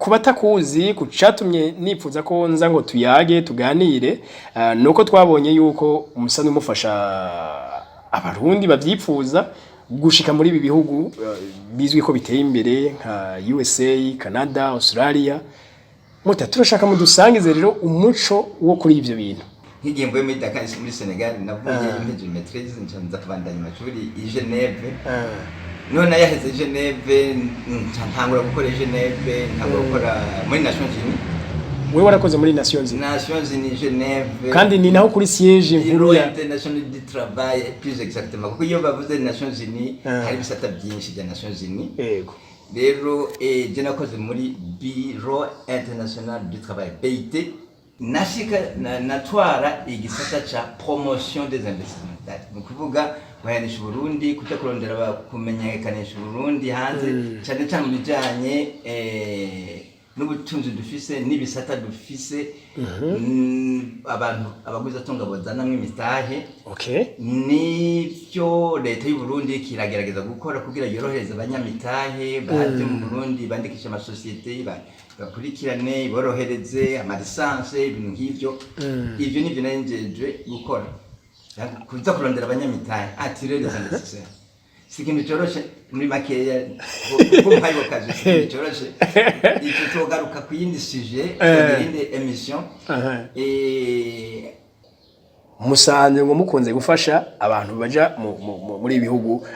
Ku batakuzi, ku catumye nipfuza ko nza ngo tuyage tuganire, nuko twabonye yuko umusanzu umufasha abarundi bavyipfuza gushika muri ibi bihugu bizwi ko biteye imbere nka USA, Canada, Australia. Muta turashaka mudusangize rero umuco wo kuri ivyo bintu. Nk'igihe mvuye muri Dakar muri Senegal, navuye mpejeje maîtrise, nca nza kubandanya amashuri i Geneve. None yaheze Geneve, nca ntangura gukora i Geneve, ntangura gukora muri Nations Unies. Wewe warakoze muri Nations Unies? Nations Unies Geneve. Kandi ni naho kuri siège nkuru Bureau ya International du Travail plus exactement, kuko iyo bavuze Nations Unies hari ibisata byinshi bya Nations Unies. Rero je nakoze muri Bureau International du Travail, BIT. Nashika natwara igisata ca promotion des investissements, ni ukuvuga guhayanisha Uburundi, kuja kurondera kumenyekanisha Uburundi hanze, cyane cyane mu bijanye n'ubutunzi dufise n'ibisata dufise, abantu abagwizatunga bozanamwo imitahe. Nivyo leta y'u Burundi kiragerageza gukora kugira yorohereze abanyamitahe baje mu Burundi, bandikisha amasosiyete, bakurikirane, borohereze ama licences, ibintu nk'ivyo. Ivyo nivyo nari njejwe gukora, kuza kurondera abanyamitahe, attirer les investisseurs. Si ikintu coroshe muri makeya, kuko mpaye kazi si ikintu coroshe. Ico tugaruka ku yindi sujet, ku yindi émission. Musanze ngo mukunze gufasha abantu baja muri ibi bihugu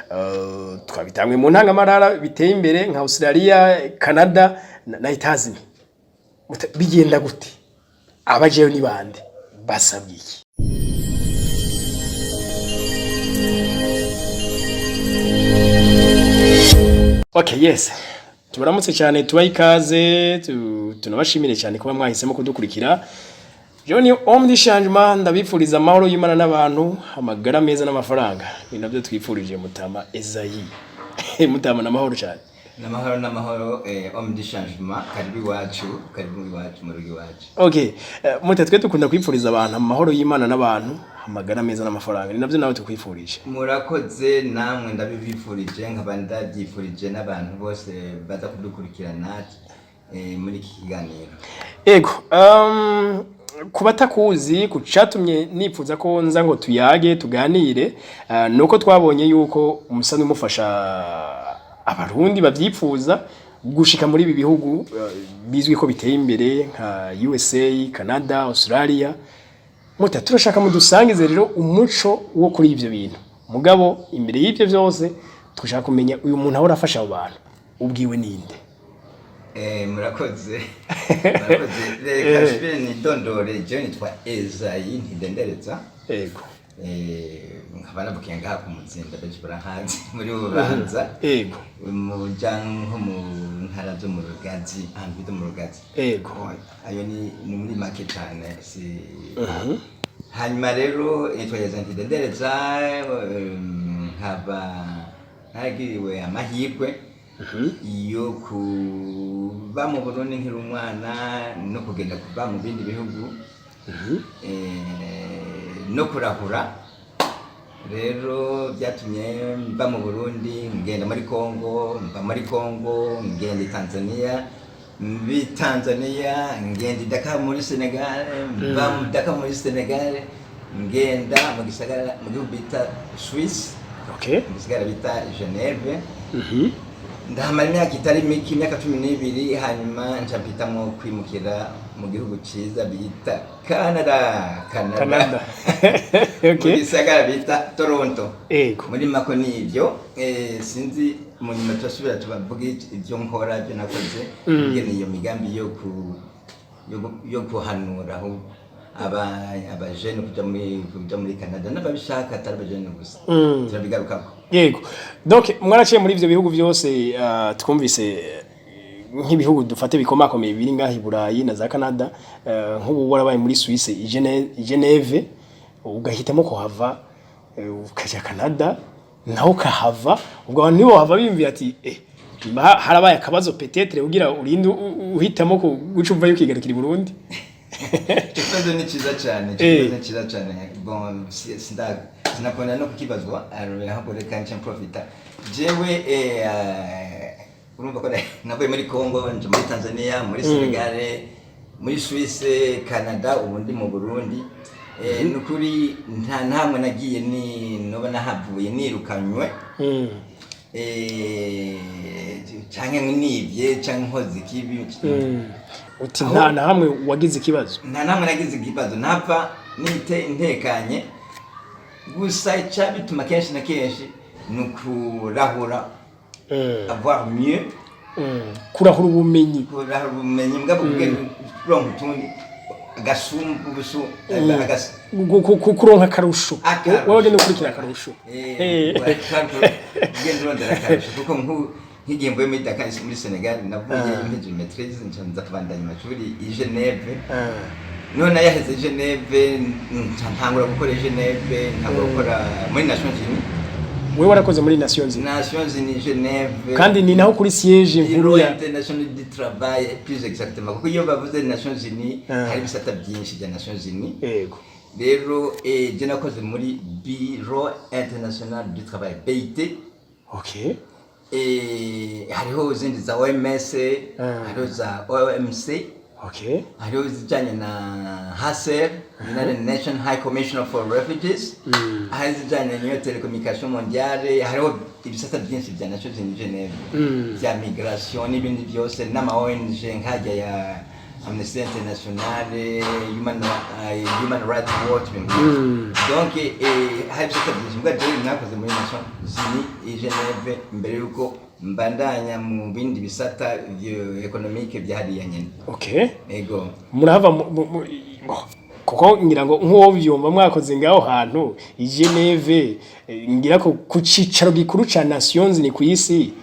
twabitangwe mu ntangamarara biteye imbere nka Australia, Canada na Etazuni. Bigenda gute? Abajeyo ni bande? Basabwe iki? Okay, yes. Tubaramutse cyane, tubahe ikaze, tunabashimire cyane kuba mwahisemo kudukurikira. Jewe ni homme du changement, ndabifuriza amahoro y'Imana n'abantu, amagara meza n'amafaranga. Ni nabyo twifurije Mutama Ezayi. Mutama, n'amahoro cyane. N'amahoro, n'amahoro, homme du changement, karibu iwacu, karibu iwacu mu rugo iwacu. Okay, Muta, twe dukunda kwifuriza abantu amahoro y'Imana n'abantu, amagara meza n'amafaranga. Ni nabyo nawe tukwifurije. Murakoze namwe, ndabibifurije, nkaba ndabyifurije n'abantu bose baza kudukurikirana muri iki kiganiro. Ego, ku batakuzi, ku catumye nipfuza ko nza ngo tuyage tuganire, nuko twabonye yuko umusanzu umufasha abarundi bavyipfuza gushika muri ibi bihugu bizwi ko biteye imbere nka USA, Canada, Australia. Muta turashaka mudusangize rero umuco wo kuri ivyo bintu. Mugabo imbere y'ivyo vyose dushaka kumenya uyu muntu ahora afasha abo bantu ubwiwe ninde? Murakoze, murakoze. Reka nsubire nidondore. Jewe nitwa Ezayi Ntidendereza. Nkaba navukiye ngaha ku Muzinda, benshi barahazi muri Bubanza, muja nko mu ntara zo mu Rugazi, ahantu bita mu Rugazi. Ayo ni muri make cyane si. Hanyuma rero nitwa Ezayi Ntidendereza, nkaba naragiriwe amahirwe yo kuba mu Burundi nkiri umwana, no kugenda kuba mu bindi bihugu, no kurahura. Rero byatumye mva mu Burundi ngenda muri Congo, mva muri Congo ngenda i Tanzania, mvi Tanzania ngenda i Dakar muri Senegal, mva mu Dakar muri Senegal ngenda mu gisagara, mu gihugu bita Suisse, mu gisagara bita Geneve. Ndahamara imyaka itari mike, imyaka 12, hanyuma nca mpitamwo kwimukira mu gihugu ciza bita Canada. Canada. Canada. Mu gisagara bita Toronto. Muri mako ni ivyo. Sinzi, mu nyuma turasubira tubavuge ivyo nkora, ivyo nakoze, ingene iyo migambi yo guhanura ahubwo abajene kuja muri Canada n'ababishaka, atari abajene gusa. Turabigarukako. Yego. Donc mwaraciye muri ivyo bihugu byose, twumvise nk'ibihugu dufate bikomakomeye biri ngaha i Burayi na za Canada, nk'ubu warabaye muri Suisse i Geneve, ugahitamo kuhava, ukaja Canada naho ukahava. Ubwo abantu nibo hava biyumvira ati nimba harabaye akabazo peut-être ugira urinde uhitamo guca uvayo ukigarukira i Burundi. Icyo kibazo ni cyiza cyane, icyo kibazo ni cyiza cyane. Bon, sinakunda no kukibazwa, ahubwo reka nce mprofita jewe. Urumva ko navuye muri Congo, nja muri Tanzania, muri Senegal, muri Suisse, Canada, ubu ndi mu Burundi. Nukuri nta ntamwe nagiye ni noba nahavuye nirukanywe canke nibye canke nkoze ikibi. Uti nta na hamwe wagize ikibazo? Nta namwe nagize ikibazo, ntapfa nite ntekanye. Gusa icabituma kenshi na kenshi ni ukurahura, avoir mieux. Kurahura ubumenyi. Kurahura ubumenyi mbwa bugenda uronka utundi agasumbu ubusu agas Kuronka akarusho. Akarusho. Wowe wagenda ukurikira akarusho. Ugenda urondera akarusho, kuko nk'igihe mvuye muri Dakar, muri Senegal, navuye mpejeje maîtrise, nca nza kubandanya amashuri i Geneve. None yaheze Geneve, nca ntangura gukora i Geneve, ntangura gukora muri Nations Unies. Wewe warakoze muri Nations Unies? Nations Unies, Geneve. Kandi ni naho kuri siège nkuru Bureau ya International du Travail, plus exactement, kuko iyo bavuze Nations Unies hari ibisata byinshi bya Nations Unies. Rero je nakoze muri Bureau International du Travail, BIT. Hariho izindi za OMS, hariho za OMC, hariho izijanye na HCR, United Nations High Commissioner for Refugees, hari izijanye n'iyo télécommunication mondiale. Hariho ibisata byinshi bya Nations Unies Geneve, bya migration n'ibindi byose, n'ama ONG nkajya ya Amnesty International, Human Rights Watch, ibintu nk'ibyo. Donc hari ibisata byinshi, mbwa jewe nakoze muri Nations Unies i Geneve mbere yuko mbandanya mu bindi bisata économique bya hariya nyene. Ego. Murahava kuko ngira ngo nk'uwo vyumva mwakoze ngaho hantu i Geneve, ngira ko ku cicaro gikuru ca Nations Unies ku isi,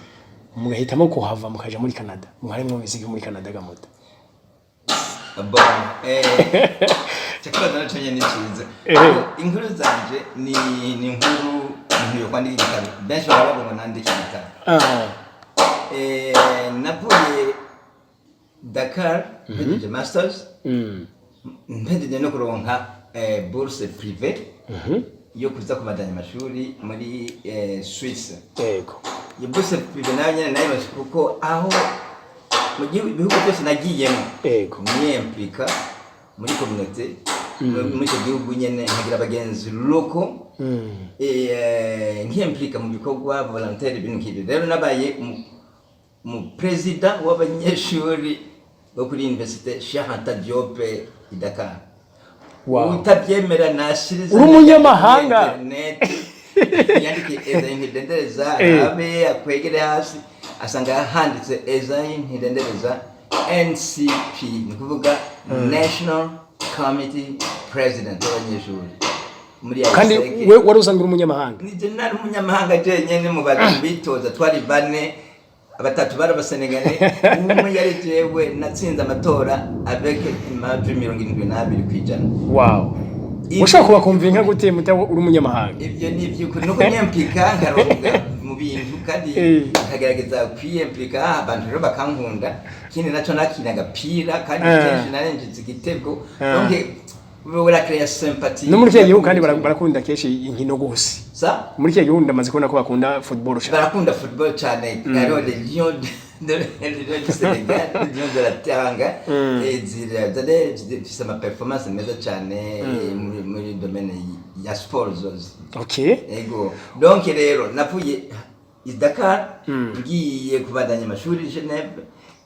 mugahitamo kuhava mukaja muri Canada, mwari mwumvise iki muri Canada gamuta? Bon, cyakibazo naco nyene ni ciza. Inkuru zanje ni inkuru umuntu yokwandika igitabo. Benshi baba bavuga ngo nandike igitabo. Navuye Dakar mpejeje masters, mpejeje no kuronka bourse privée yo kuza kubandanya amashuri muri Suisse. Iyo bourse privée nayo nyene nayironse kuko aho mu gihugu, ibihugu byose nagiyemo, niyimpliqua muri communauté muri icyo gihugu nyene, nkagira abagenzi locaux, nkiyimpliqua mu bikorwa volontaire, ibintu nk'ibyo. Rero nabaye mu perezida w'abanyeshuri bo kuri Université Cheikh Anta Diop i Dakar. Utabyemera nashiriza Uri umunyamahanga? internet, yandike Esayi Ntidendereza, abe akwegere hasi asanga handitse Esayi Ntidendereza NCP, ni kuvuga National Committee President w'abanyeshuri muri Kandi AIESEC. we wari usanzwe uri umunyamahanga? Nije nari umunyamahanga jenyene mu bantu bitoza. Twari bane, batatu bari Abasenegale, umwe yari jewe. Natsinze amatora avec amajwi 72%. Ushobora kubakumva gute muta uri umunyamahanga? Ibyo ni iby'ukuri, nuko niyimpliqua nkaronga mu bintu kandi nkagerageza kwiyimpliqua, abantu rero bakankunda. Ikindi naco nakina agapira kandi kenshi narenjeje igitego. Donc urakrea sympathie. No muri kiriya gihugu kandi barakunda kenshi inkino gose. Sa? Muri kiriya gihugu ndamaze kubona ko bakunda football cyane. Barakunda football cyane. Hariho les Lions les Lions du Sénégal, les Lions de la Teranga, zira zifise ama performance meza cyane muri domaine ya sport zose. Ego. Donc rero navuye i Dakar ngiye kubandanya amashuri i Geneve,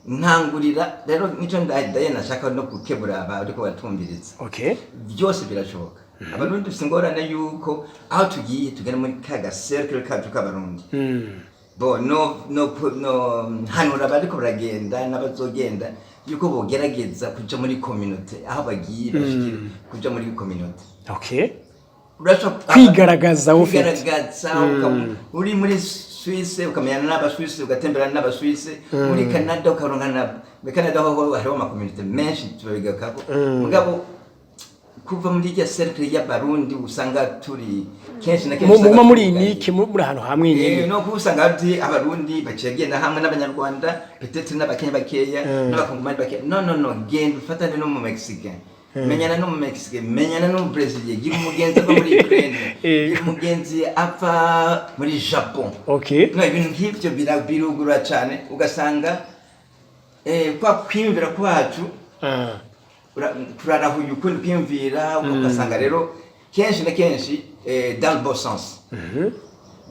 ntangurira rero nico ndaye nashaka no gukebura abariko baratumviriza. Byose birashoboka. Abarundi dufite ingorane yuko aho tugiye tugana muri ka ga cercle kacu k'Abarundi. Bo no hanura abariko baragenda n'abazogenda yuko bogerageza kuja muri communauté aho bagiye bashikira, kuja muri communauté. Urashobora Kwigaragaza ufite. Kwigaragaza, uri muri Suisse ukamenyana n'Abasuisse, ugatemberana n'Abasuisse, muri Canada ukaronka na muri Canada ho hariho ama communauté menshi, tubabigakako. Mugabo kuva muri irya cercle y'Abarundi usanga turi kenshi na kenshi Muguma usanga muri tuvuga unique, muri ahantu hamwe nyene. No kuba usanga ati Abarundi baciye genda hamwe n'Abanyarwanda, peut-être n'Abakenya bakeya, n'Abakongomani bakeya. No, no, no, genda ufatane no mu Mexicain. Menyana n'Umumexique, menyana n'Umubreziliye, gira umugenzi ava muri Ukraine, gira umugenzi ava muri Japon. No ibintu nk'ivyo birugura cyane, ugasanga kwa kwiyumvira kwacu kurarahuye ukundi kwiyumvira, ugasanga rero kenshi na kenshi, dans le bon sens,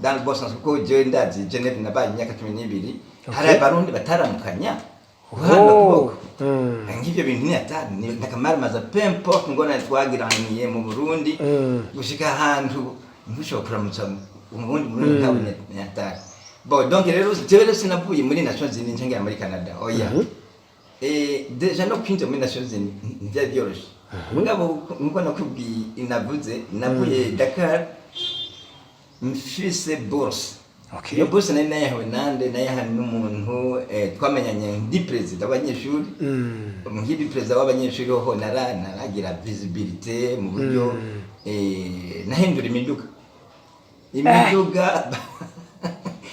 dans le bon sens, kuko jewe ndazi Geneve nabaye imyaka 12, hari Abarundi bataramukanya guhana ukuboko. Nk'ivyo bintu ni atari ni nakamaramaza, peu importe ngorane twagiraniye mu Burundi, gushika ahantu ntushobora kuramutsa umurundi muri nkawe, ni atari bon. Donc rero jewe rero sinavuye muri Nations Unies nca muri Canada, oya. Déjà no kwinjira muri Nations Unies ntivyari byoroshe, mugabo nkuko nakubwiye, navuze navuye Dakar mfise bourse. Iyo bourse nari nayahawe nande? Nayahawe n'umuntu twamenyanye ndi perezida w'abanyeshuri. Nkiri perezida w'abanyeshuri hoho naragira visibilité mu buryo nahindura imiduga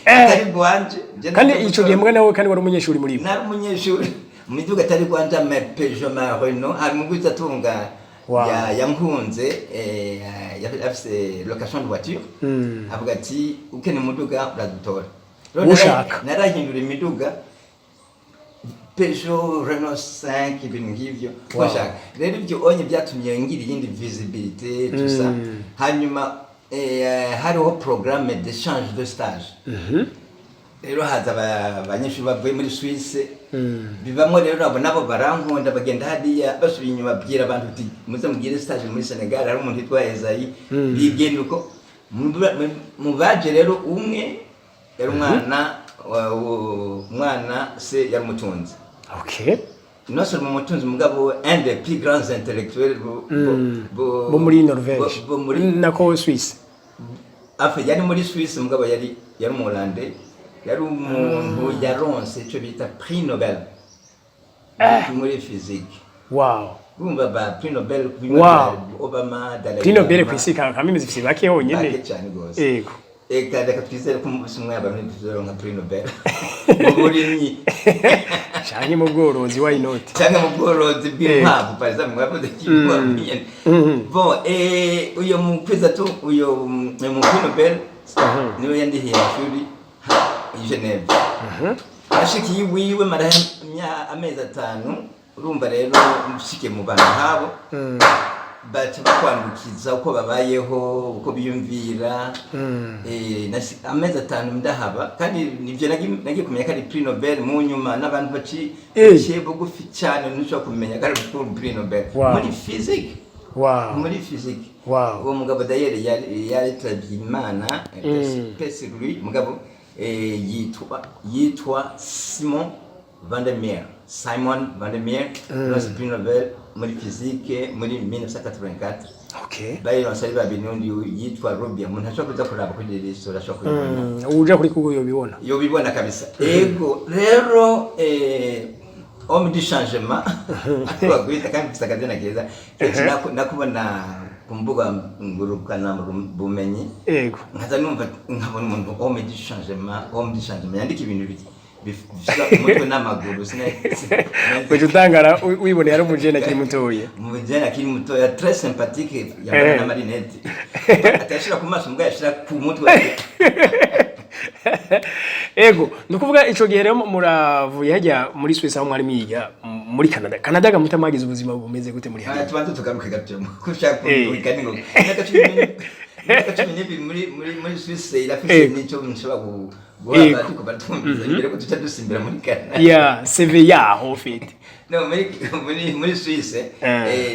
atari rwanje. Je Kandi naja ico gihe mbwa nawe kandi wari umunyeshuri muri bo? Nari umunyeshuri, mu miduga atari rwanje, ama Peugeot, ma Renault. Hari umugwiza atunga yankunze, afise location de voiture, avuga ati: "Ukeneye umuduga uradutora." Rero Ushaka. narahindura imiduga, Peugeot, Renault 5, ibintu nk'ivyo. Washaka rero ibyo onye byatumye ngira iyindi visibilité, tout ça. Hanyuma hariho programme d'échange de stage. Rero haza abanyeshuri bavuye muri Suisse, bibamwo rero abo nabo barankunda, bagenda hariya, basubiye inyuma babwira abantu uti: "Muze mugire stage muri Senegal, hari umuntu witwa Ezayi." Bigenda uko. Mu baje rero umwe yari umwana umwana se yari umutunzi, non seulement umutunzi, mugabo un des plus grands intellectuels Bo muri Norvège? Bo muri Nako Suisse. Afe yari muri Suisse, mugabo yari Umuholande, yari umuntu yaronse icyo bita prix Nobel muri physique. Urumva ba prix Nobel bimwe bya Obama, Dalai Prix Nobel Lama. ku isi kamimizi ifise bake honyene. Bake cyane rwose. Eka reka twizere ko umunsi umwe abantu tuzoronka prix Nobel mu burimyi. Canke mu bworozi, why not? Cyangwa mu bworozi bw'inkwavu, par exemple, mwavuze inkwavu nyene. Bon, uyo mukwiza tu uyo mu prix Nobel niwe yandihiye amashuri i Geneve. Ashikiye iwiwe mara amezi 5. Urumva rero nshikiye mu bantu nk'abo, baca bakwandukiza uko babayeho, uko biyumvira. Amezi 5 ndahaba, kandi nivyo nagiye kumenya ko ari prix Nobel mu nyuma, n'abantu baciye bugufi cyane, ntushobora kumenya ko ari prix Nobel muri physique. Muri physique. Uwo mugabo d'ailleurs yaritabye Imana, paix sur lui. Mugabo yitwa Simon van der Meer, Simon van der Meer, yaronse prix Nobel muri physique muri 1984. Bayironse ari babiri n'undi yitwa Rubbia. Umuntu ashobora kuza kuraba kuri liste, urashobora kubibona. Uja kuri Google yobibona. Yobibona kabisa. Ego rero, homme du changement bakwita, kandi mfise akazina keza. Kenshi nakubona ku mbuga ngurukana bumenyi, nkaza numva nkabona umuntu homme du changement, homme du changement, yandika ibintu bifise umutwe n'amaguru. Uca utangara wiboneye ari umujene akiri mutoya. Umujene akiri mutoya, très sympathique, yambara n'amarinete, atayashira ku maso mbwa yashira ku mutwe. Ego, ni ukuvuga ico gihe rero muravuye hajya muri Suisse aho mwari mwiga muri Canada. Canada gamuta mwagize ubuzima bumeze gute muri Haya, hariya? Tubanze tugaruke gato ko ushaka kubivuga ni ngo imyaka 12 muri Suisse irafise n'icyo nshobora guha ariko batumviza imbere ko tuca dusimbira muri Canada. Ya CV yaho ufite. No muri Suisse,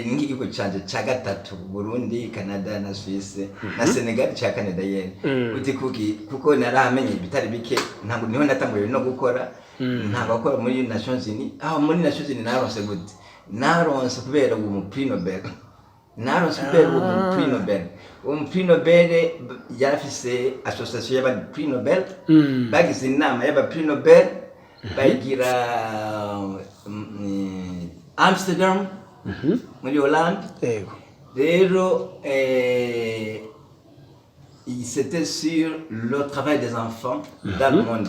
ni nk'igihugu canje ca gatatu: Burundi, Canada na Suisse, na Senegal ca Canada yene. Uti kuki? Kuko narahamenye ibitari bike. Ntabwo niho natanguye no gukora, ntabwo gukora muri Nations Unies. Aho muri Nations Unies naronse gute? Naronse kubera uwo mu prix Nobel, naronse kubera uwo mu prix Nobel. Uwo mu prix Nobel yarafise association y'aba prix Nobel. Bagize inama y'aba prix Nobel, bayigira Amsterdam muri Hollande. Rero c'était sur le travail des enfants dans le monde.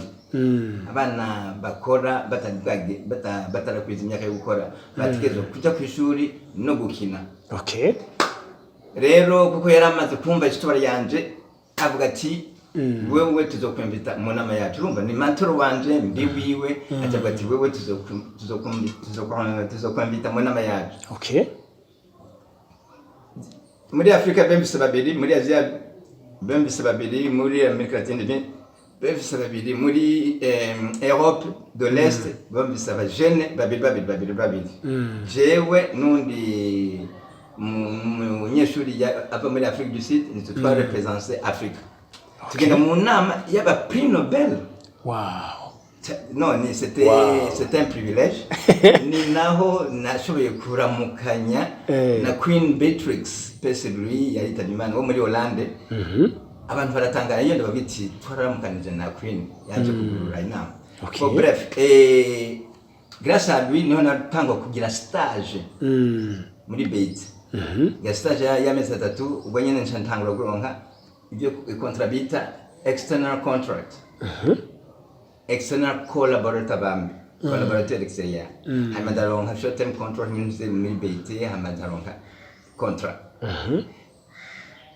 Abana bakora batarakwiza imyaka yo gukora bategerezwa kuja ku ishuri no gukina. Rero kuko yari amaze kumva histoire yanje, avuga ati: "Wewe tuzokwimvita mu nama yacu." Urumva ni mentor wanje, ndi wiwe. Acavuga ati: "Wewe tuzokwimvita mu nama yacu." Muri Afurika bemvise babiri, muri Aziya bemvise babiri, muri Amerika Latine bemvise babiri, muri Europe de l'Est bemvise abajene babiri babiri babiri babiri, jewe n'undi munyeshuri ava muri Afrique du Sud, nitwe twarepresente Afrika, tugenda mu nama y'aba prix Nobel. Non, c'était c'était un privilège. Ni naho nashoboye kuramukanya na Queen Beatrix, paix sur lui, yaritabye Imana, wo muri Hollande. Abantu baratangara iyo ndababwira ati twaramukanije na Queen yaje kugurura inama. Bon, bref, grâce à lui niho natangwa kugira stage muri BEIT. Ya stage y'amezi 3, ubwo nyene nca ntangura kuronka ibyo contrat bita external contract, external collaborator, bambi collaborateur extérieur. Hanyuma ndaronka short term contract muri BEIT, hanyuma ndaronka contrat,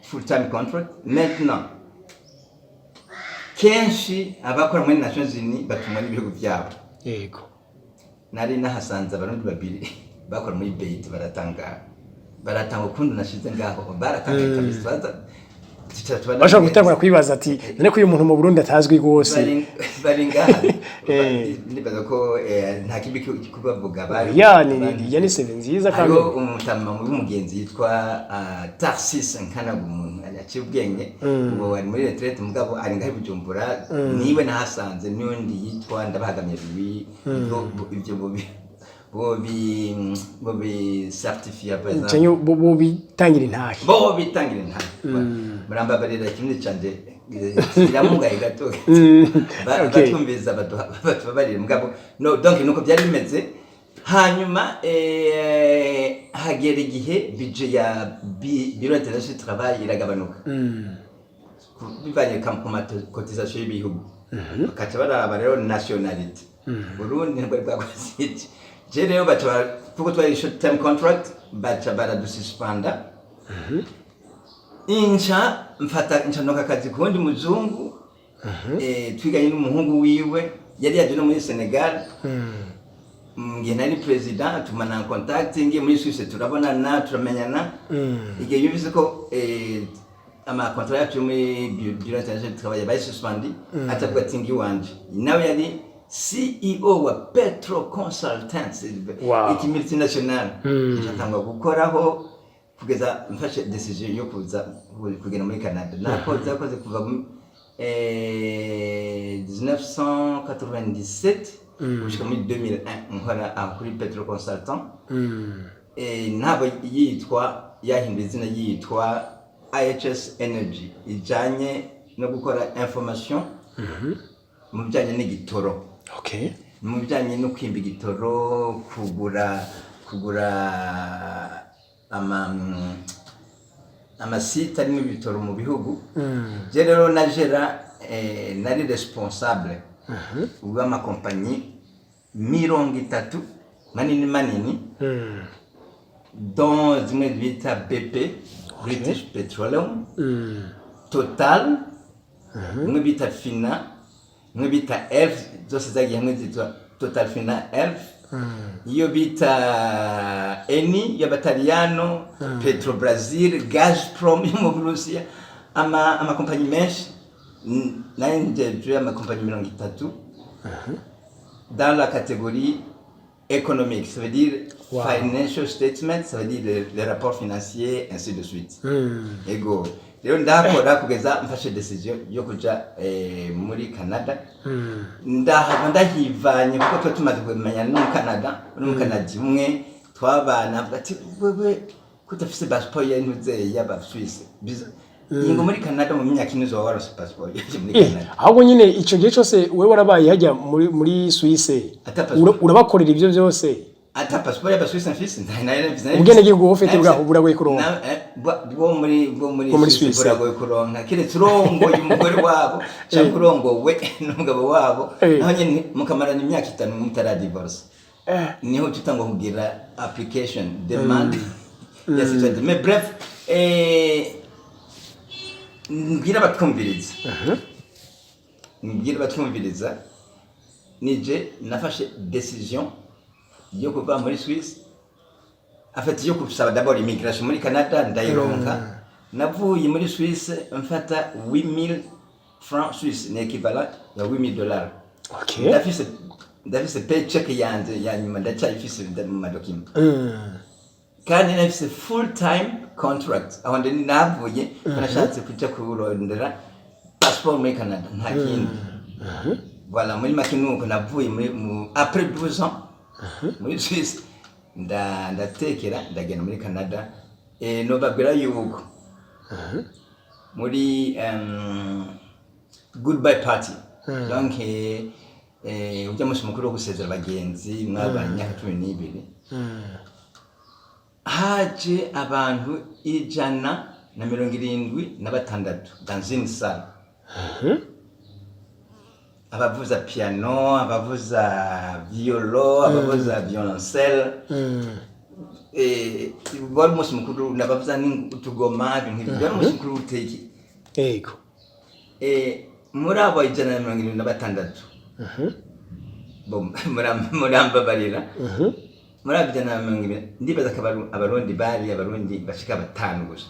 full time contract. Maintenant, kenshi abakora muri Nations Unies batumwa n'ibihugu byabo. Nari nahasanze Abarundi babiri bakora muri BEIT, baratangara, baratanga ukuntu nashize ngaho, baratangaye kabisa. Twicara tubana. Bashobora gutangura kwibaza ati: "None ko uyu muntu mu Burundi atazwi rwose?" Bari ngaha. Nibaza ko nta kibi kubavuga, bari Ya, ni ya ni CV nziza kandi. Hariho umutama w'umugenzi yitwa Tarsis Nkanaga, umuntu aciye ubwenge, ubu ari muri retraite, mugabo ari ngaho i Bujumbura, niwe nahasanze n'undi yitwa Ndabahagamye Louis. Ibyo bobi certifié, par exemple. Canke bo bitangira intahe. Bo bitangira intahe. Murambabarira, ikindi canje kiramugaye gato. Batwumviriza batubabarire, mugabo no, donc nuko byari bimeze. Hanyuma hagera igihe budget ya Bureau international du travail iragabanuka bivanye ku ma cotisation y'ibihugu, bakaca baraba rero nationalité. Burundi ntibwari bwakoze iki. Je rero baca kuko twari short term contract, baca baradususpenda. Inca mfata, nca noka akazi ku wundi muzungu, twiganye n'umuhungu wiwe yari yaje no muri Senegal. Ngiye nari president, tumana en contact, ngiye muri Suisse turabonana, turamenyana. Igihe yumvise ko ama contrat yacu yo muri Bureau international du travail bayisuspendi, atavuga ati ngi wanje nawe yari CEO wa Petro Consultants, iki multinational. Nca gukoraho kugeza mfashe decision yo kuza kugenda muri Canada. Nakoze, yakoze kuva mu 1997 gushika muri 2001, nkora aho kuri Petro Consultant. Ntabwo yitwa, yahinduye izina, yitwa IHS Energy, ijanye no gukora information mu bijyanye n'igitoro, mu bijyanye no kwimba igitoro, kugura amasite arimo ibitoro mu bihugu. Je rero najera, nari responsable w'amakompanyi 30 manini manini, dont zimwe bita BP, British Petroleum, Total, imwe bita Fina, imwe bita Elf, zose zagiye hamwe zitwa Total Fina Elf, iyo bita Eni y'Abataliyano, Petro Brazil, Gazprom yo mu Burusiya, amakompanyi menshi. Nari njejwe amakompanyi 30 dans la catégorie économique, ça veut dire financial statement, ça veut dire les rapports financiers, ainsi de suite. Ego, rero ndahakora kugeza mfashe decision yo kuja muri Canada. Ndahava ndahivanye kuko tuba tumaze kumenya n'Umukanada, n'Umukanadi umwe twabana, avuga ati: "Wewe ko udafise passport ya ntuze y'aba Suisse, ingo muri Canada, mu myaka 4 uzoba warose passport yo muri Canada." Ahubwo nyine ico gihe cose wewe warabaye hajya muri Suisse, Ata passport. urabakorera ivyo byose. Ata passeport y'Abasuisse mfise, nta Ubwenegihugu wowe ufite bwaho buragoye kuronka. Bwo muri Bwo muri Suisse Suisse. buragoye kuronka, keretse urongoye umugore wabo cyangwa urongowe n'umugabo wabo. Naho nyene mukamarana imyaka 5 mutaradivorce, niho tutangwa kugira application, demande ya citoyenneté. Mais bref, mbwira abatwumviriza, nije nafashe décision yo kuva muri Suisse, en fait yo gusaba d'abord immigration muri Canada, ndayironka. Navuye muri Suisse mfata 8000 francs suisse, ni équivalent ya 8000 dollars. Ndafise paycheck yanje ya nyuma, ndacyayifise mu madocuments. Kandi nafise full time contract aho ndi. Navuye nashatse kuja kurondera passeport muri Canada, nta kindi. Voilà, muri make nuko navuye muri après 12 ans muri Suisse, ndatekera ndagenda muri Canada. Nobabwira yuko muri goodbye party, donc ujya munsi mukuru wo gusezera abagenzi mwabanye imyaka 12, haje abantu 176 dans une salle: abavuza piano, abavuza violon, abavuza violoncelle. Wari umunsi mukuru, nabavuza n'utugoma, ibintu nk'ibyo. Wari umunsi mukuru uteye. Muri abo 176, bo murambabarira, muri abo 170, ndibaza ko Abarundi bari Abarundi bashika batanu gusa.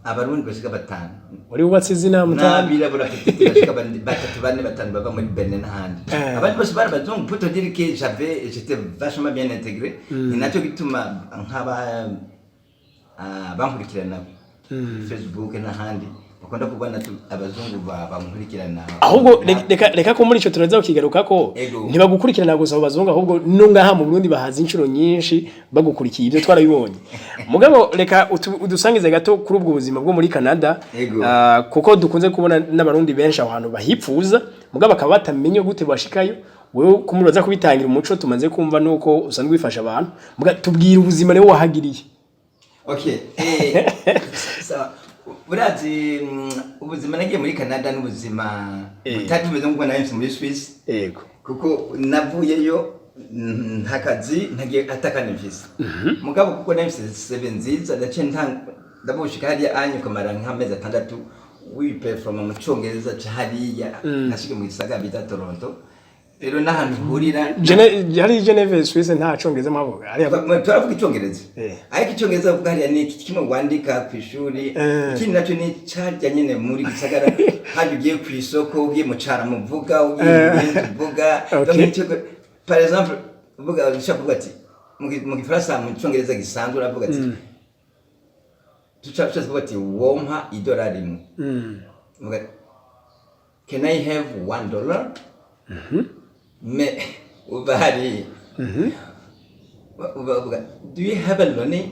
Abarundi bashika batanu. Wari wubatse izina mutari. N'abirabura bashika batatu, bane, batanu bava muri Benin n'ahandi. Abandi bose bari abazungu. Pour te dire que j'étais vachement bien intégré, ni nacyo gituma nk'aba bankurikirana Facebook n'ahandi bakunda kubona abazungu bankurikirana. Ahubwo reka ko muri ico turaza kukigaruka ko. Ntibagukurikirana gusa abo bazungu, ahubwo no ngaha mu Burundi bahaza inshuro nyinshi bagukurikiye, ibyo twarabibonye. Mugabo reka udusangize gato kuri ubwo buzima bwo muri Canada. Kuko dukunze kubona n'Abarundi benshi aho hantu bahipfuza, mugabo bakaba batamenye gute bashikayo. Wewe kumuraza kubitangira umuco, tumaze kumva nuko usanzwe wifasha abantu. Muga tubwira ubuzima rero wahagiriye. Okay, sawa. Urazi, ubuzima nagiye muri Canada n'ubuzima butari bumeze nk'ubwo nari mfise muri Suisse, kuko navuyeyo nta kazi, ntagiye atakandi mfise. Mugabo kuko nari mfise CV nziza, ndaciye ndabushika hariya anye ukamara nk'amezi 6 wiperforma mu Congereza ca hariya. Nashike mu gisagara bita Toronto, rero n'ahantu uhurira. Hari Geneve, Suisse, nta congereza mwavuga hariya? Turavuga Icyongereza, ariko Icyongereza bavuga hariya ni iki kimwe wandika ku ishuri. Ikindi nacyo ni carya nyene muri gisagara hajya, ugiye ku isoko, ugiye mu cara muvuga, ugiye mu bindi uvuga. Donc, par exemple uvuga, ushaka kuvuga ati mu Gifaransa, mu Cyongereza gisanzwe uravuga ati tuca kuvuga ati wompa idolari 1. Uvuga, "Can I have $1?" Mais uba hariya uba uvuga, "Do you have a money?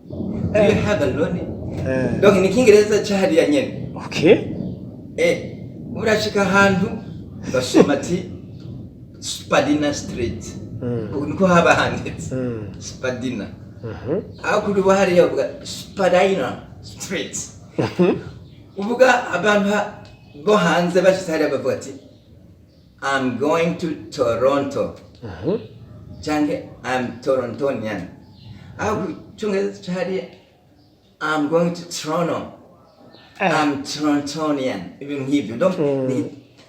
Do you have a money?" Donc ni Icyongereza cyahariya nyene. Urashika ahantu basoma ati Spadina Street. Ubu niko haba handitse Spadina. Aho kuri bo hariya bavuga Spadina Street. Uvuga abantu bo hanze bashitse hariya bavuga ati "I'm going to Toronto" cyangwa "I'm Torontonian". Aho ku Cyongereza cyahariya, "I'm going to Toronto", "I'm Torontonian", ibintu nk'ibyo. Donc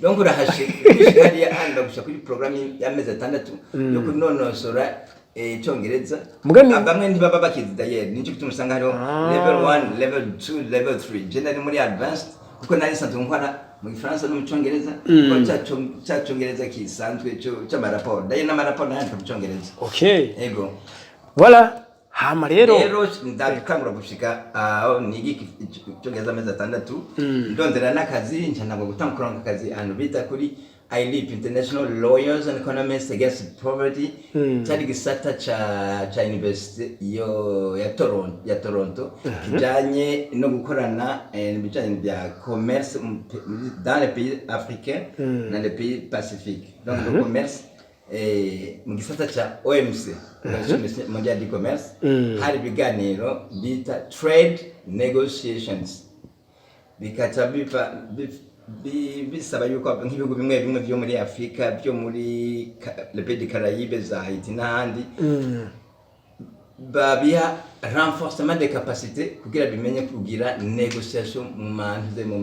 donc urahashika, ushika hariya hano bagushyira kuri porogaramu y'amezi 6 yo kunonosora Icyongereza. Bamwe ntibaba bakizi d'ailleurs, nicyo gituma usanga hariho level 1, level 2, level 3. Je nari muri advanced kuko nari nsanzwe nkora mu Gifaransa no mu Cyongereza, kuko cya Cyongereza kisanzwe cy'amaraporo, d'ailleurs n'amaraporo nayandika mu Cyongereza. Ego. Voilà, hama rero. Rero ndatangura gushika aho niga Icyongereza amezi 6, ndondera n'akazi, nca ntabwo gutanga kuronka akazi ahantu bita kuri ILEP, International Lawyers and Economists Against Poverty. Cyari gisata ca university yo ya Toronto kijanye no gukorana ibijanye bya commerce dans les pays africains, dans les pays pacifiques, donc le commerce. mu gisata ca OMC, Organisation Mondiale du Commerce, hari ibiganiro bita trade negotiations, bikaca biva bisaba yuko nk'ibihugu bimwe bimwe byo muri Afurika, byo muri le pays de Caraïbes, za Haiti n'ahandi, babiha renforcement des capacités kugira bimenye kugira négociation mu mantuze mu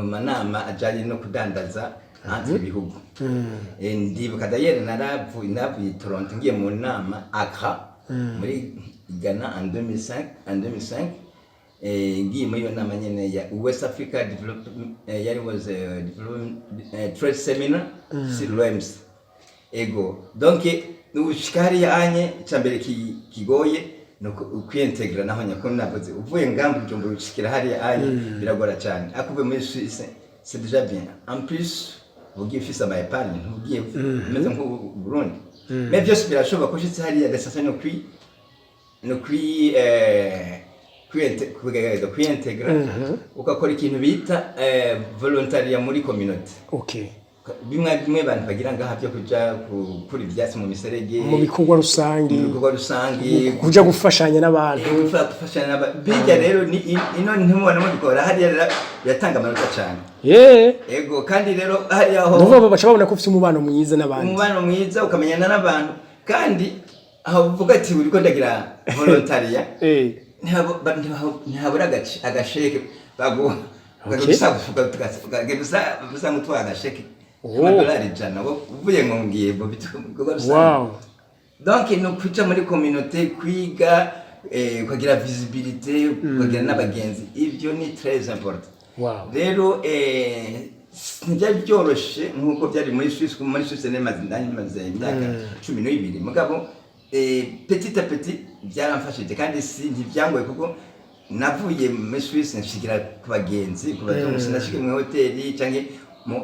manama ajanye no kudandaza entre ibihugu. Ndibuka d'ailleurs naravuye i Toronto ngiye mu nama Accra muri Ghana en 2005, en 2005 ngiye muri iyo nama nyene ya West Africa Development, yari was development trade seminar sur l'OMC. Ego, donc ushika hariya anye, icambere kigoye ni ukwiintegra. Naho nyako navuze, uvuye ngamba Bujumbura ushikira hariya anye biragora cyane, ariko uvuye muri Suisse c'est déjà bien. En plus ugiye ufise ama épargne, ntugiye umeze nk'u Burundi, mais byose birashoboka ko ushitse hariya. L'essentiel no kugerageza kwiintegra, ugakora ikintu bita volontariat muri communauté. Bimwe bimwe abantu bagira ngaha byo kuja gukura ivyatsi mu miserege, mu bikorwa rusange, mu bikorwa rusange, kuja gufashanya n'abantu. Gufashanya bijya rero ni ino ntimubona mubikora hariya rero biratanga amanota cyane. Ego, kandi rero hariya ho Nuvuga baca babona ko ufite umubano mwiza n'abandi. Umubano mwiza, ukamenyana n'abantu, kandi aho uvuga ati uriko ndagira volontariat, ntihabura agasheke baguha, ukagenda usanga utwaye agasheke amadolari 100, uvuye ngo ngiye mu bikorwa rusange. Donc ni ukuja muri communauté, kwiga, ukagira visibilité, ukagira n'abagenzi, ivyo ni très important. Rero ntibyari byoroshe nk'uko byari muri Suisse. Muri Suisse nari maze imyaka 12, mugabo petit à petit byaramfashije, kandi si ntibyangoye kuko navuye muri Suisse nshigira ku bagenzi, ku bazungu. Sinashikiye mu hoteli canke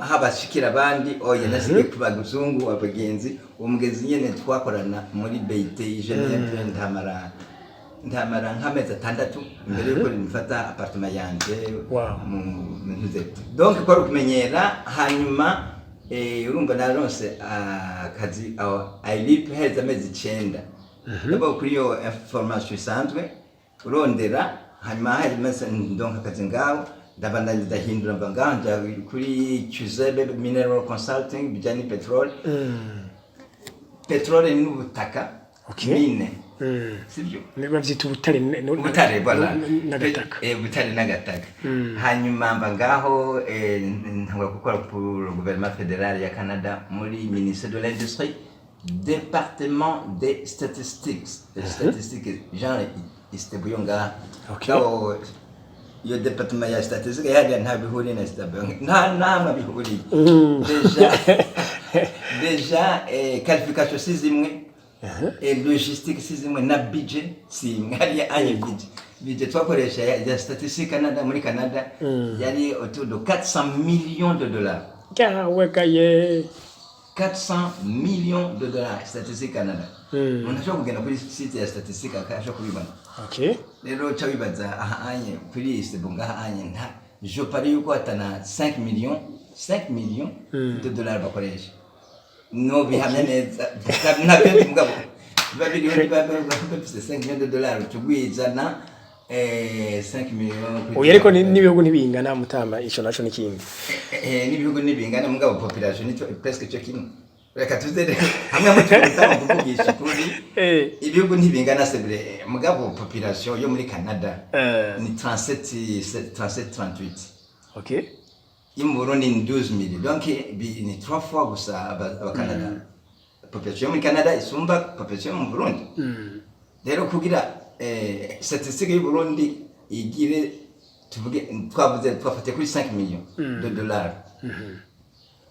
habashikira abandi, oya, nashikiye ku bazungu abagenzi. Uwo mugenzi nyene twakorana muri BIT Geneve, ntamara nk'amezi 6 imbere yuko nifata appartement yanje. Mu ntuze, donc kwari ukumenyera. Hanyuma urumva naronse akazi aho ILIP heza amezi 9. D'abord kuri iyo information isanzwe urondera, hanyuma haheze amezi ndonka akazi ngaho, ndabandanya ndahindura, mva ngaho nja kuri Chuzebe Mineral Consulting, bijyanye petrole. Petrole ni ubutaka, mine, sibyo? Bavyita ubutare Ubutare, voilà. N'agataka. Ubutare n'agataka. Hanyuma mva ngaho, ntangura gukora pour le gouvernement fédéral ya Canada muri ministère de l'Industrie, département des statistiques, des statistiques, genre ISTEEBU yo ngaha. Ngaho iyo département ya statistique hariya nta bihuriye na ISTEEBU, nta namwe bihuriye. Déjà qualification si zimwe, logistique si zimwe, na budget si imwe. Hariya anye budget twakoresha ya Statistique Canada muri Canada yari autour de 400 millions de dollars. Gawe gaye. 400 millions de dollars, Statistique Canada. Umuntu ashobora kugenda kuri site ya Statistique akashobora kubibona. Rero uca wibaza aha anye kuri ISTEEBU ngaha anye nta je parie yuko atana 5 millions, 5 millions de dollars bakoresha. No bihamya neza ntabyo, mugabo biba biriho, biba bifise 5 millions de dollars tugwizana 5 millions. Oya, ariko n'ibihugu ntibingana mutama, ico naco n'ikindi. N'ibihugu ntibingana, mugabo population nico presque cyo kimwe. Reka tuze hamwe hamwe tugutanga kuvugisha ukuri. Ibihugu ntibingana, c'est vrai, mugabo population yo muri Canada ni 37, 37, 38. Yo mu Burundi ni 12 millions, donc ni trois fois gusa aba Canada. Population yo muri Canada isumba population yo mu Burundi. Rero kugira statistique y'u Burundi igire, tuvuge twavuze twafatiye kuri 5 millions de dollars,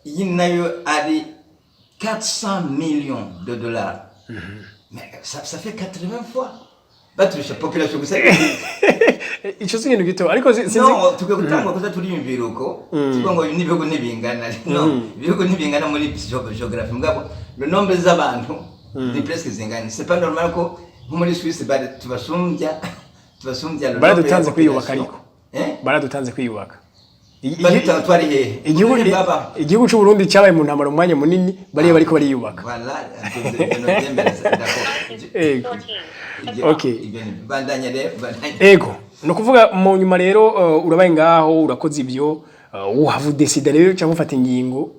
iyi nayo ari 400 millions de dollars, mais ça fait 80 fois baturusha population gusa. Ico si ikintu gito, ariko sinzi. No tukwiye gutangwa kuza turiyumvira uko tuvuga ngo n'ibihugu ntibingana. No ibihugu ntibingana muri géographie, mugabo le nombre z'abantu ni presque zingana. C'est pas normal ko nko muri Suisse bari tubasumbya le nombre ya Baradutanze kwiyubaka population. ariko. Eh? Baradutanze kwiyubaka. Badutanga twari hehe? Igihugu Kuri baba. Igihugu c'u Burundi cyabaye mu ntambara umwanya munini, bariya bariko bariyubaka. Voilà, ibyo novyemera, d'accord. Ego. Okay. Ibyo bandanya rero, bandanya. Ego, ni ukuvuga mu nyuma rero urabaye ngaho, urakoze ibyo, uhava udesida rero cyangwa ufata ingingo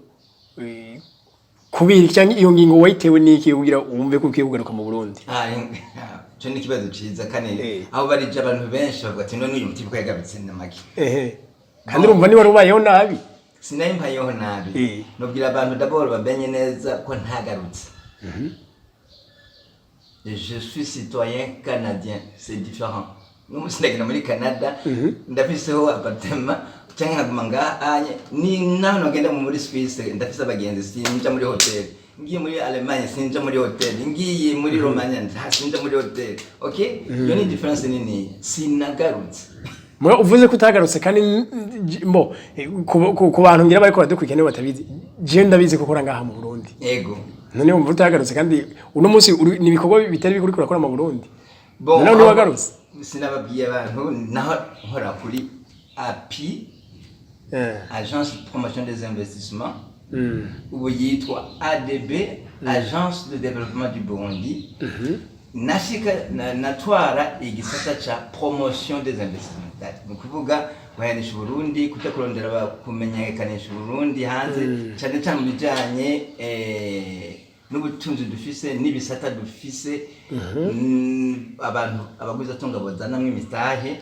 kubera iki, cyangwa iyo ngingo wayitewe n'iki kugira wumve ko ukwiye kugaruka mu Burundi? Ah, ico ni ikibazo ciza kandi aho barije abantu benshi bavuga ati: "None uyu mutipe ko yagarutse na make?" Ehe, kandi urumva niba ubayeho nabi. Sinari mpayeho nabi. Nubwira abantu d'abord bamenye neza ko ntagarutse. Je suis citoyen canadien, c'est différent. N'umunsi ndagenda muri Canada, ndafiseho appartement canke nkaguma ngaha anye, ni naho nogenda muri Suisse, ndafise abagenzi, sinja muri hotel. Ngiye muri Allemagne, sinja muri hotel. Ngiye muri Romania, sinja muri hotel. Okay, iyo ni différence nini. Sinagarutse. Mura uvuze ko utagarutse kandi mbo ku bantu ngira bariko baradukurikirana nibo batabizi, jewe ndabizi ko ukora ngaha mu Burundi. Ego. None wumva utagarutse kandi uno munsi ni ibikorwa bitari bikuri kurakora mu Burundi? Bon, Nawe ntiwagarutse? Sinababwiye abantu naho nkora kuri API, Agence de promotion des investissements, ubu yitwa ADB, Agence de développement du Burundi. Nashika natwara igisata ca promotion des investissements, ni ukuvuga guhayanisha Uburundi, kuja kurondera kumenyekanisha Uburundi hanze, cane cane mu bijanye n'ubutunzi dufise n'ibisata dufise, abantu abagwizatunga bozanamwo imitahe.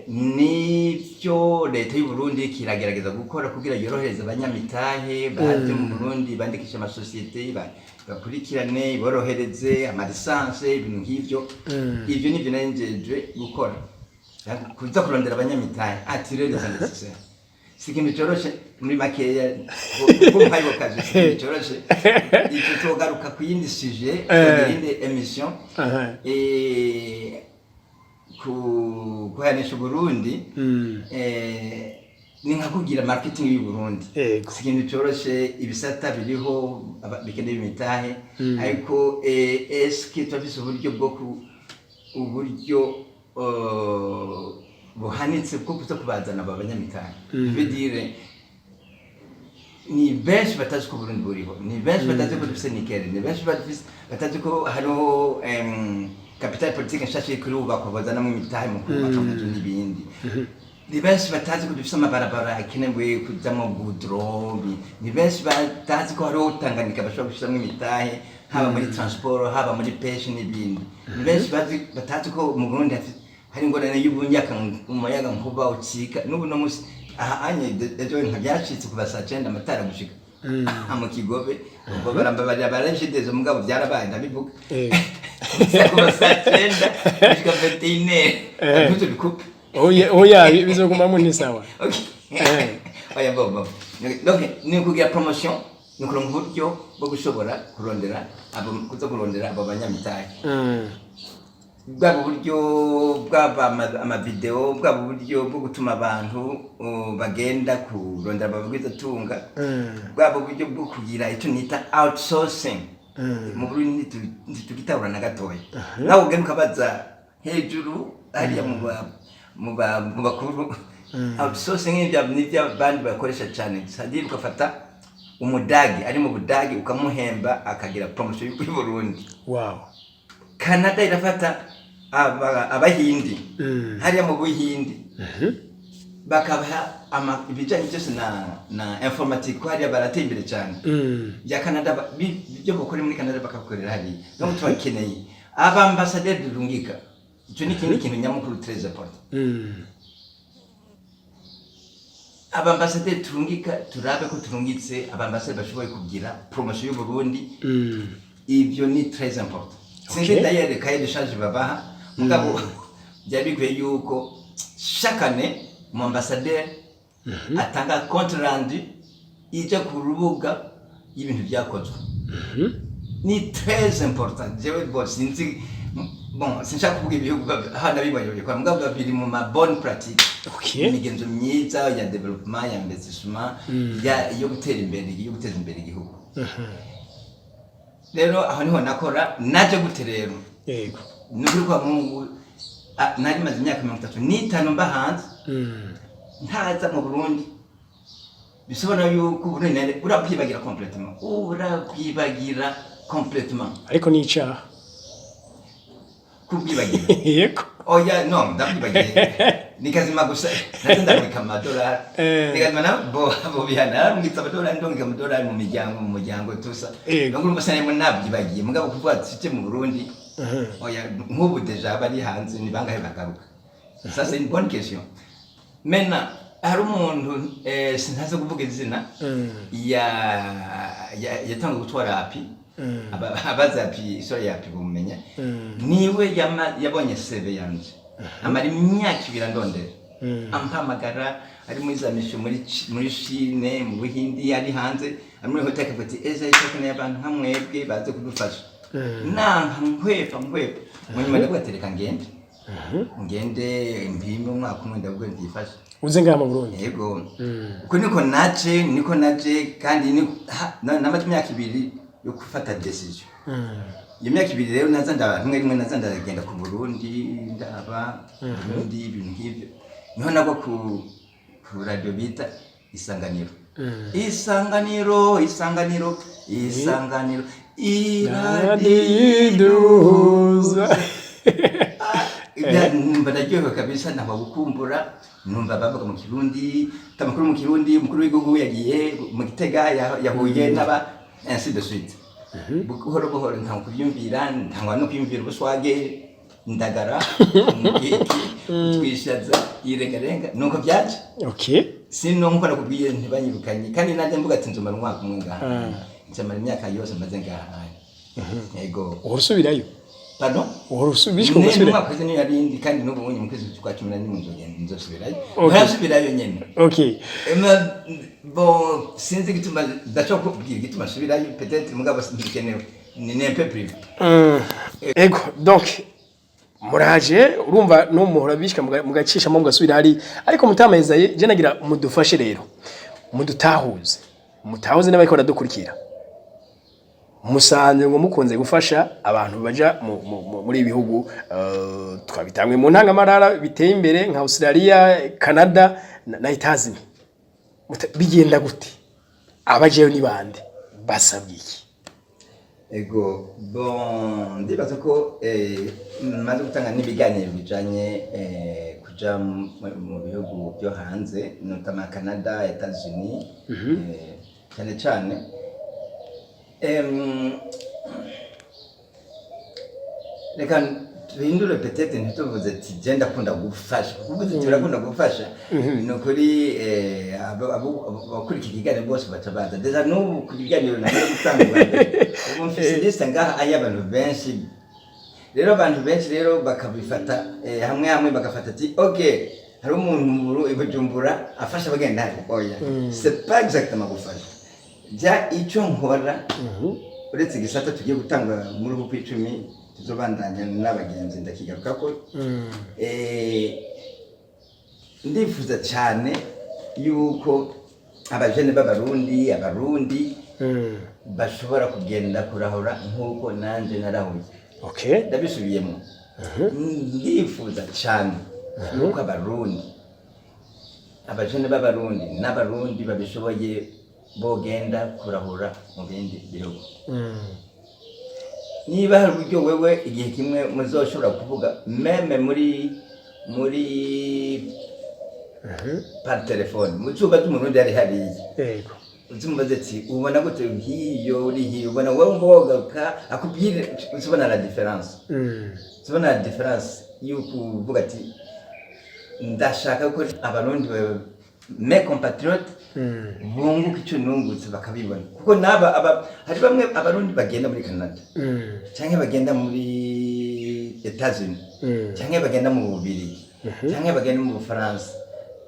Nivyo leta y'u Burundi kiragerageza gukora kugira yorohereze abanyamitahe baje mu Burundi, bandikisha amasosiyete, bakurikirane, borohereze ama licences, ibintu nk'ivyo. Ivyo nivyo nari njejwe gukora, kuza kurondera abanyamitahe, attirer les investisseurs. Si ikintu coroshe. Muri makeya, kumpaye kazi si ikintu coroshe. Ico tugaruka ku yindi sujet, ku yindi émission. Ku guhanisha Uburundi, ni nka kugira marketing y'u Burundi. Si ikintu coroshe. Ibisata biriho bikeneye imitahe, ariko eske turafise uburyo bwo ku uburyo buhanitse bwo kuza kubazana aba banyamitahe? Je veux dire, ni benshi batazi ko Burundi buriho, ni benshi batazi ko dufise nickel, ni benshi batazi ko hariho capital politique nshasha iriko irubakwa bazanamwo imitahe mu kubaka amazu n'ibindi, ni benshi batazi ko dufise amabarabara akenewe kujamwo goudron, ni benshi batazi ko hariho Tanganyika bashobora gushiramwo imitahe, haba muri transport, haba muri pêche n'ibindi, ni benshi batazi ko mu Burundi hari ingorane y'ubunyaga, umuyaga nkuba ucika. N'ubu no musi aha anye ejo nka byacitse kuva saa 9 amatara gushika aha mu Kigobe. Ubwo barambabarira barashideze, mugabo byarabaye, ndabivuga. Kuva saa 9 gushika 21. Ntuzobikupe. Oya, oya, bizogumamo, ni sawa. Okay. Oya, bo bo. Donc ni ukugira promotion, ni ukuronka uburyo bwo gushobora kurondera abo, kuza kurondera abo banyamitahe. Bwaba uburyo bwaba amavideo, bwaba uburyo bwo gutuma abantu bagenda kurondera ababwizatunga, bwaba uburyo bwo kugira icyo nita outsourcing. Mu Burundi ntitugitahura na gatoya. Nawe ugenda ukabaza hejuru hariya mu bakuru, outsourcing nibyo abandi bakoresha cyane, c'est-à-dire ugafata umudagi ari mu Budagi, ukamuhemba akagira promotion y'u Burundi. Canada irafata abahindi hariya mu Buhindi, bakabaha ibijyanye byose na informatique, ko hariya barateye imbere cyane. Bya Canada, ibyo bakora muri Canada bakabikorera hariya. Donc turakeneye abambasaderi durungika. Icyo ni ikindi kintu nyamukuru très important. Abambasaderi turungika, turabe ko turungitse abambasaderi bashoboye kugira promotion y'u Burundi. Ibyo ni très important. Sinzi d'ailleurs cahier de charge babaha, mugabo byari bikwiye yuko chaque année umu ambassadeur atanga compte rendu ija ku rubuga y'ibintu byakozwe. Ni très important. Jewe bon, sinzi, bon, sinshaka kuvuga ibihugu hano bibonye bikora, mugabo biri mu ma bonne pratique, imigenzo myiza ya développement, ya investissement, ya yo gutera imbere, yo guteza imbere igihugu. Rero aho niho nakora. Naje gute rero? Ni ukuri kwa Mungu, nari maze imyaka 35 mba hanze, ntaza mu Burundi. Bisobanura yuko Uburundi urabwibagira complètement, urabwibagira complètement. Ariko ni icaha. Kubwibagira? Yego. Oya, no, ndabwibagiye ni kazima gusa naze ndabika amadolari. Ni kazima na bo bo bihana narungitse amadolari, ndungika amadolari mu muryango tusa. Donc urumva sinarimo nabyibagiye, mugabo kuvuga ati tuje mu Burundi, oya. Nk'ubu déjà bari hanze ni bangahe bagaruka? Ça, c'est une bonne question. Maintenant hari umuntu, sintaze kuvuga izina, ya yatangiye gutwara API. Abazi API, isura ya API bumenya, niwe yabonye CV yanje, amara imyaka 2 andondera, ampamagara ari muri za mission muri Chine, mu Buhindi, ari hanze, ari muri hôtel, akavuga ati: "Eza ikeneye abantu nka mwebwe baze kudufasha." Nanka, nkwepa nkwepa, mu nyuma ndavuga ati: "Reka ngende, ngende mpime umwaka umwe." Ndavuga ndifashe. Uze ngaha mu Burundi? Yego, uko niko naje, niko naje kandi namaze imyaka 2 yo gufata décision. Iyo myaka 2 rero naza ndaba rimwe rimwe, naza ndagenda ku Burundi, ndaba Burundi, ibintu nk'ibyo. Niho nagwa ku radio bita Isanganiro, Isanganiro, Isanganiro, Isanganiro, Radiyo iduhuza. Numva ndaryohewe kabisa, ntaba gukumbura, numva bavuga mu Kirundi, amakuru mu Kirundi, umukuru w'igihugu yagiye mu Gitega, yahuye n'aba, ainsi de suite. Buhoro buhoro ntangwa kubyumvira, ntangwa no kwiyumvira ubuswage, indagara, umukeke, twishaza, irengarenga, nuko byaje. Sino nkuko nakubwiye, ntibanyirukanye kandi nanjye mvuga ati nzomara umwaka umwe ngaha, nzamara imyaka yose maze ngaha, yego. Uhora usubirayo? Pardon? Uhora usubishwa Ne, ugasubirayo? Umwaka uheze niyo yarindi, kandi n'ubu bunye mu kwezi kwa 11 nzogenda, nzosubirayo. Ntarasubirayo nyene. Ema, bon, sinzi igituma, ndashobora kukubwira igituma nsubirayo peut-être, mugabo ntibikenewe, ni un peu privé. Ego, donc muraje, urumva numuhora bishika mugacishamo mugasubira hari, ariko mutamayezaye je nagira mudufashe rero, mudutahuze, mutahuze n'abariko baradukurikira. Musanze ngo mukunze gufasha abantu baja muri ibi bihugu, twabitangwe mu ntangamarara, biteye imbere nka Australia, Canada na Etazuni. Bigenda gute? Abajeyo ni bande? Basabwa iki? Ego, bon, ndibaza ko maze gutanga n'ibiganiro bijanye kuja mu bihugu byo hanze, notamment Canada, Etats-Unis, cyane cyane. Reka tuhindure peut-être, ntituvuze ati je ndakunda gufasha. Kuvuze ati urakunda gufasha, ni ukuri, abakurikira ikiganiro bose baca baza. Déjà n'ubu ku kiganiro namaze gutanga ubwa mbere, ubu mfise liste ngaha y'abantu benshi. Rero abantu benshi rero bakabifata, hamwe hamwe bagafata ati: "Ok, hari umuntu mu i Bujumbura afasha abagenda hariya." Oya, c'est pas exactement gufasha. Ja icyo nkora, uretse igisata tugiye gutanga muri uku kw'icumi, tuzobandanya n'abagenzi, ndakigaruka ko ndifuza cyane yuko abajene b'Abarundi, Abarundi bashobora kugenda kurahura nk'uko nanje narahuye. Ndabisubiyemo, ndifuza cyane yuko Abarundi, abajene b'Abarundi n'Abarundi babishoboye bogenda kurahura mu bindi bihugu. Niba hari uburyo wewe igihe kimwe muzoshobora kuvuga même muri par téléphone, muzuba z'Umurundi ari hariya, uzimubaze ati: "Ubona gute hiyo uri hiyo? Ubona wowe wumva wogaruka?" Akubwire, uzibona la différence, uzibona la différence yuko uvuga ati: "Ndashaka ko Abarundi mes compatriotes bunguka icyo nungutse," bakabibona. Kuko n'aba hari bamwe Abarundi bagenda muri Canada cyangwa bagenda muri Etats-Unis cyangwa bagenda mu Bubirigi cyangwa bagenda mu Bufaransa,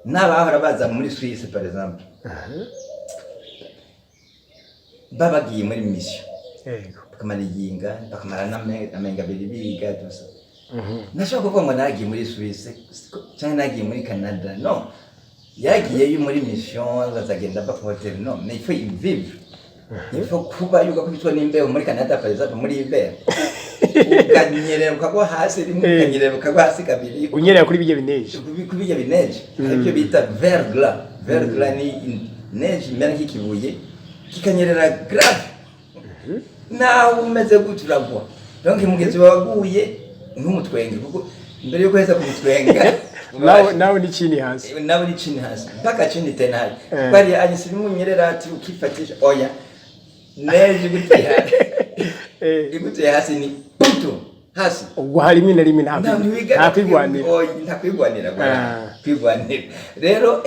n'abahora baza muri Suisse par exemple, babagiye muri mission, bakamara iyinga, bakamara n'amenga 2 biga dusa. Nashobora kuvuga ngo naragiye muri Suisse cyangwa naragiye muri Canada. No yaragiyeyo muri mission, bazagenda ava ku hôtel. Non, mais il faut y vivre, il faut kuba yuko kubitwa n'imbeho muri Canada par exemple, muri hiver ukanyerera ukagwa hasi rimwe, ukanyerera ukagwa hasi kabiri. Unyerera kuri bijya bineje. Kubijya bineje, hari ibyo bita verglas. Verglas ni Neige imera nk'ikibuye, kikanyerera grave. Nawe umeze gutya uragwa. Donc mugenzi wawe aguye ntumutwenge, kuko mbere yo guheza kumutwenga Nawe ni chini hasi. Nawe ni chini hasi, mpaka chini tena hali. Kwari anyisimunyerera ati ukifatisha, oya, neige igutuye hasi, igutuye hasi ni puto hasi. Ubwo hari rimwe na rimwe Nta nta kwigwanira. Oya, nta kwigwanira, bwana. Kwigwanira rero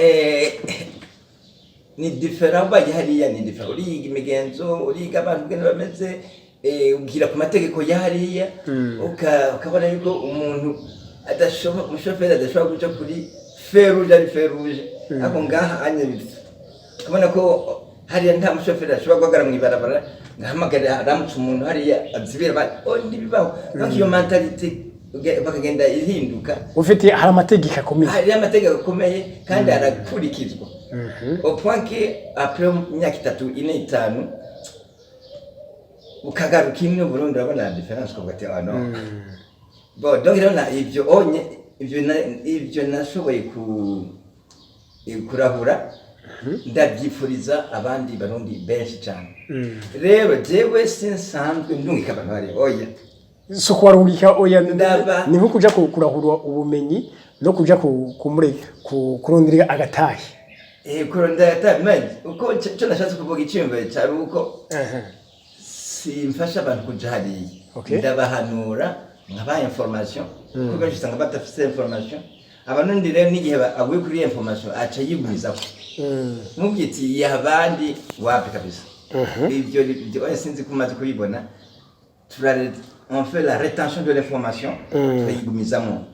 ni différent. Ubaye hariya ni différent, uriga imigenzo, uriga abantu ubwene bameze, ugira ku mategeko ya hariya, ukabona yuko umuntu adashobora, umushoferi adashobora guca kuri feu rouge ari feu rouge. Ariko ngaha anye ukabona ko hariya nta mushoferi ashobora guhagarara mu ibarabara ngahamagara aramutse umuntu hariya azibira abandi. Oh, ntibibaho. Donc iyo mentalité bakagenda ihinduka. Ufite hari amategeko akomeye. Hariyo amategeko akomeye kandi arakurikizwa, au point que après imyaka 3, 4, 5 ukagaruka imwe Burundi, urabona la différence, ukavuga ati: "Ah non." Bon, donc rero na ivyo onye ivyo nashoboye kurahura, ndabyifuriza abandi Barundi benshi cyane. Rero jewe sinsanzwe ndungika abantu hariya, oya. Si ukubarungika, oya. Ni nko kuja kurahura ubumenyi no kuja kurondera agatahe. Kurondera agatahe, uko ico nashatse kuvuga, iciyumviro cari uko simfasha abantu kuja hariya. Ndabahanura, nkabaha information, kuko benshi usanga badafise information. Abarundi rero n'igihe aguye kuri iyo information aca yigumizako. Mubwiye ati yiha abandi, wapi kabisa. Ibyo oya, sinzi ko umaze kubibona, on fait la rétention de l'information, turayigumizamo.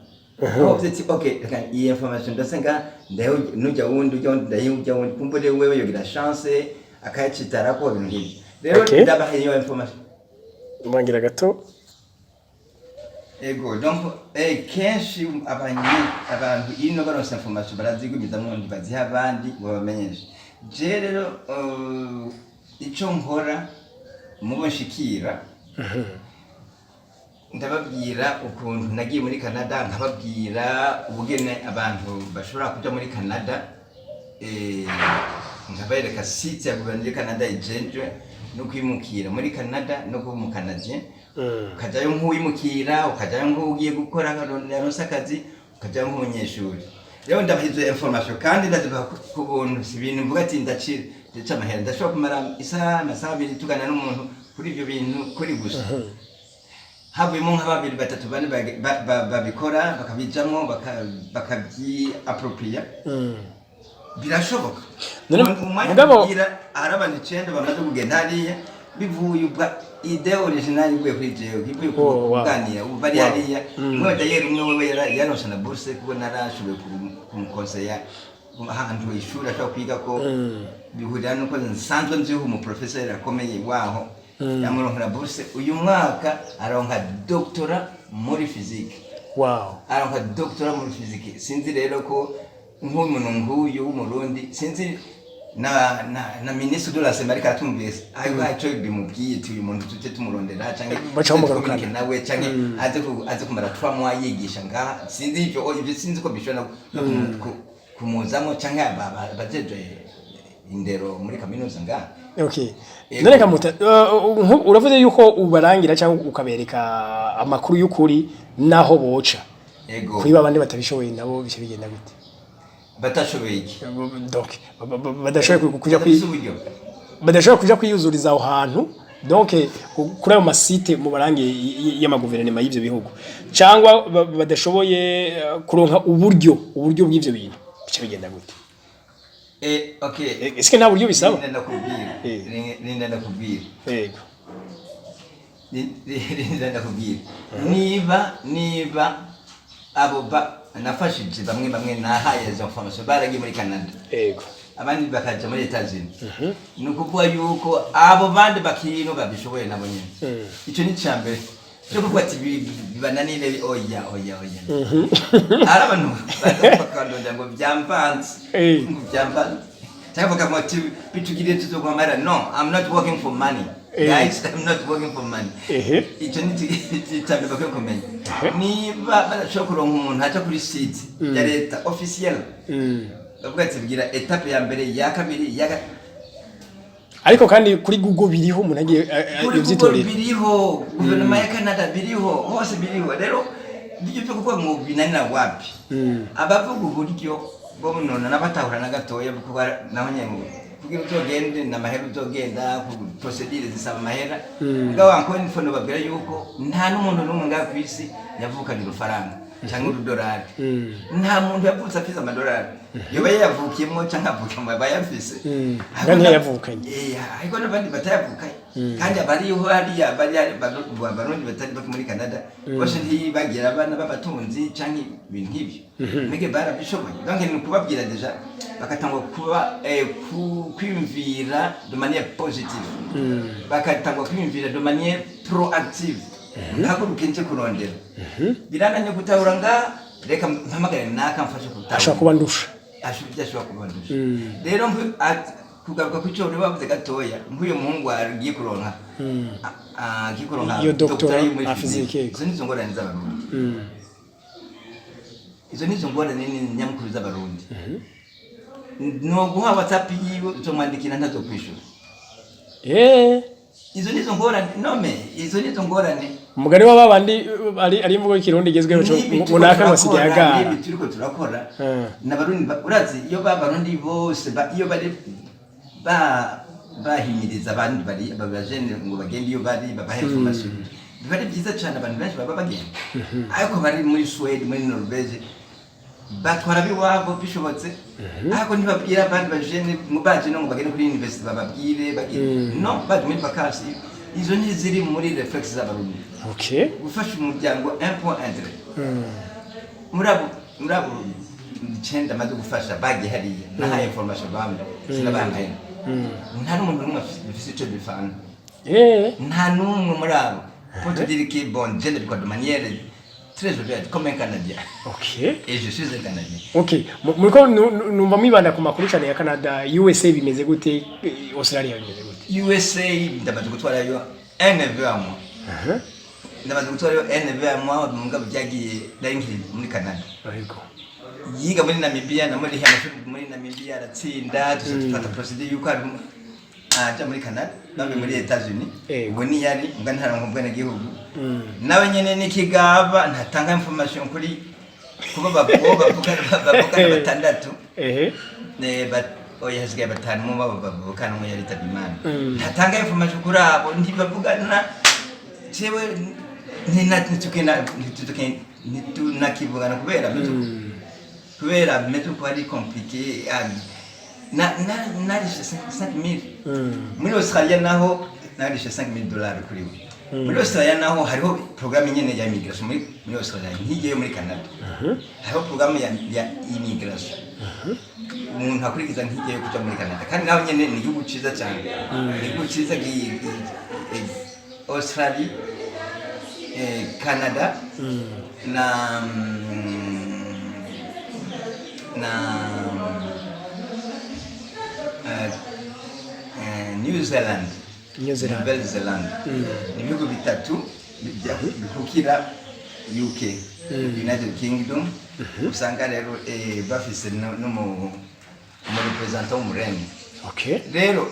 Aho uvuze ati: "Ok, reka iyi information ndase nga ndahe nujya wundi, ujya wundi, ndahe ujya wundi, kumbure wewe yogira chance akayacitarako," ibintu nk'ibyo rero. Ndabaha iyo information. Mwangira gato. Ego, donc kenshi abantu ino baronse information barazigumizamwo, ntibaziha abandi ngo babamenyeshe. Je rero ico nkora mubo nshikira, ndababwira ukuntu nagiye muri Canada, nkababwira ubugene abantu bashobora kuja muri Canada, nkabereka site ya guverinoma ya Canada ijejwe no kwimukira muri Canada no kuba umukanadien. Ukajyayo nk'uwimukira, ukajyayo nk'ugiye gukora yaronse akazi, ukajyayo nk'umunyeshuri. Rero ndabaha izo information kandi ndazibaha ku buntu. Si ibintu mvuga ati ndacira ndaca amahera. Ndashobora kumara isaha, amasaha 2 tugana n'umuntu kuri ibyo bintu kuri gusa. Havuyemo nka babiri, batatu, bane babikora, bakabijamwo, bakabyi-approprier, birashoboka. Umwanya kugira hari abantu 9 bamaze kugenda hariya bivuye ubwa idée originale ivuye kuri jewe, ivuye ku kuganira. Ubu bari hariya. Umwe d'ailleurs, umwe wewe yaronse na bourse, kuko narashoboye kumukonseya ahantu ishuri ashobora kwiga, ko bihurira nuko nsanzwe nziho umuprofeseri akomeye waho, yamuronkera bourse. Uyu mwaka aronka doctorat muri physique. Aronka doctorat muri physique. Sinzi rero ko nk'umuntu nk'uyu w'Umurundi, sinzi na ministre de la santé ariko aratumvise ariko haco bimubwiye ati uyu muntu tujye tumurondera canke Baca bamugarukana. tucommunique nawe, canke aze kumara 3 mois yigisha ngaha. Sinzi ivyo, sinzi ko bishobora no kumuzamo canke abajejwe indero muri kaminuza ngaha. Okay. None Kamuta, uravuze yuko ubarangira cyangwa ukabereka amakuru y'ukuri naho boca. Ego. Kuri babandi batabishoboye nabo bice bigenda gute? Batashoboye iki? Donc badashoboye kuja kwi Badafise uburyo. Badashobora kuja kwiyuzuriza aho hantu, donc kuri ayo masite mubarangiye y'amaguverinoma y'ivyo bihugu, cyangwa badashoboye kuronka uburyo bw'ivyo bintu, bice bigenda gute? Okay. Eske nta buryo bisaba? Rinda ndakubwira. Rinda ndakubwira. Yego. Rinda ndakubwira. Niba abo nafashije bamwe bamwe nahaye izo information baragiye muri Canada, abandi bakaja muri Etats-Unis, ni ukuvuga yuko abo bandi bakino babishoboye nabo nyene. Ico ni ica mbere cyo kuvuga ati bibananire, oya, oya, oya. Hari abantu baza bakandondera ngo byamvanze, ngo byamvanze, cyangwa bakavuga ati bitugiriye tuzoguha. No, I'm not working for money. Guys, I'm not working for money. Icyo ni icya mbere bakwiye kumenya. Niba badashobora kuronka umuntu aca kuri site ya leta officiel. Bavuga ati bwira étape ya mbere, ya kabiri, ya Ariko kandi kuri Google biriho, umuntu agiye Kuri Google ivyitorera. biriho, guverinoma ya Canada biriho, hose biriho. Rero ibyo byo kuvuga ngo binanira, wapi. Abavuga uburyo bwo nona n'abatahura na gatoya, kuko naho nyene ngo kugira uzogende n'amahera, uzogenda ku procédure zisaba amahera. Mugabo encore une fois, nobabwira yuko nta n'umuntu n'umwe ngaha ku isi yavukanye urufaranga cyangwa urudolari. Nta muntu yavutse afise amadolari, yoba yayavukiyemo cyangwa avuka mu bayafise. Nga ntiyayavukanye. Ariko n'abandi batayavukanye kandi abariho hariya bari Abarundi batari bake muri Canada bose ntibagira abana b'abatunzi canke ibintu nk'ibyo, mbega barabishoboye. Donc ni ukubabwira déjà bakatangwa kuba kwiyumvira de manière positive, bakatangwa kwiyumvira de manière proactive. Ntaguruke nje kurondera, birananye gutahura nga reka mpamagare naka mfashe gutahura. Ashobora kuba ndusha. Ashobora kuba ndusha. Rero kugaruka ku cyo wari wavuze gatoya, nk'uyu muhungu agiye kuronka agiye kuronka Iyo doctorat doctorat yo muri en physique, yego. Izo nizo ngorane z'Abarundi. Izo nizo ngorane nini nyamukuru z'Abarundi. No guha WhatsApp yiwe, uzomwandikira ntazokwishura. Izo nizo ngorane nome, izo nizo ngorane. Umugani wa babandi ari imvugo y'ikirundi igezweho N'ibi ngo turiko naka ngo asigaye turakora, agara. n'ibi turiko turakora n'Abarundi urazi iyo ba Barundi bose iyo bari bahimiriza abandi bari abajene ngo bagende iyo bari, babahe information, biba ari byiza cyane. Abantu benshi baba bagenda, ariko bari muri Suède, muri Norvège, batwara biwabo bishobotse, ariko ntibabwira abandi bajene ngo baje no ngo bagende kuri university, bababwire bagire no baje muri vacances. Izo ntiziri muri réflexe z'Abarundi. Gufasha umuryango un point un trait. Muri abo icenda amaze gufasha bagiye hariya, nahaye information bamwe, sinabaha amahera. Nta n'umuntu n'umwe afise ico bifana. Nta n'umwe muri abo. Pour te dire que bon, je ndabikora de manière très ouverte comme un Canadien et je suis un Canadien. Okay. Muriko numva mwibanda ku makuru cyane ya Canada, USA bimeze gute? Australia bimeze gute? USA ndamaze gutwarayo un neveu à moi. Ndamaze gutwarayo un neveu à moi, mugabo byagiye nari nkiri muri Canada. Yiga muri Namibia, namurihiye amashuri muri Namibia, aratsinda, tuza dufata procédure yuko ari aja muri Canada, babe muri Etats-Unis. Ubwo niyari mbwa ntaronka ubwenegihugu. Nawe nyene n'ikigaba, ntatanga information kuri kuba bavugana batandatu. Ne oya, hasigaye batanu mu babo bavukana, umwe yaritabye Imana. Ntatanga information kuri abo, ntibavugana. Jewe ntitunakivugana kubera bimeze uko ari compliqué. Na narishe 5000 muri Australia, naho narishe 5000 dollars kuri we. Muri Australia naho hariho programme nyene ya immigration. Muri Australia nkigiye muri Canada, hariho programme ya immigration umuntu akurikiza nkigiye kuja muri Canada. Kandi naho nyene ni igihugu ciza cyane, ni igihugu ciza. Australia, Canada na New Zealand. New Zealand. Nouvelle Zealand ni ibihugu bitatu bikukira UK, United Kingdom. Usanga rero bafise no mu représentant w'umurembe. Rero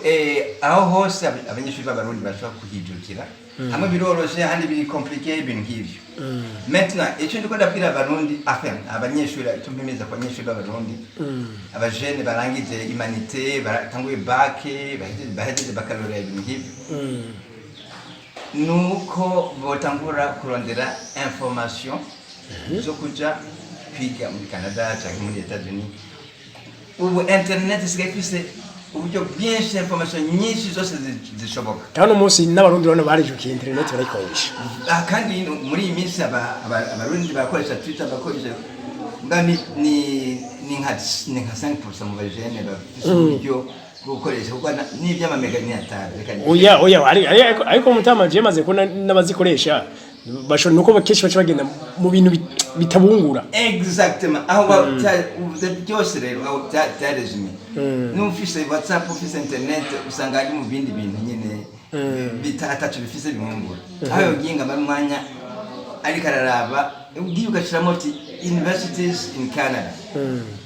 aho hose abanyeshuri b'Abarundi bashobora kuhijukira. Hamwe biroroshe, ahandi biri compliqué, ibintu nk'ivyo. Maintenant icyo ndiko ndabwira Abarundi, enfin abanyeshuri, icyo mpimiriza ku banyeshuri b'Abarundi, abajene barangije humanités, batanguye bac, bahejeje baccalauréat, ibintu nk'ivyo, nuko botangura kurondera information zo kuja kwiga muri Canada cyangwa muri Etats-Unis. Ubu internet isigaye ifise uburyo bwinshi, information nyinshi zose zishoboka. Kandi umunsi n'Abarundi urabona barijukiye internet, barayikoresha. Ah, kandi muri iyi minsi Abarundi barakoresha Twitter, bakoresha nga ni nka 5% mu bajene bafise uburyo bwo gukoresha, kuko n'ivy'amamega ni atanu. Reka Oya, ariko mutama je maze kubona n'abazikoresha bashobora nuko kenshi baca bagenda mu bintu bitabungura. Exactement, aho uvuze byose. Rero aho byarésumé. N'ufise WhatsApp, ufise internet, usanga ari mu bindi bintu nyine bita ataco bifise bimwungura, aho yoginga amara umwanya ariko araraba. Ugiye ugashiramo ati "universities in Canada"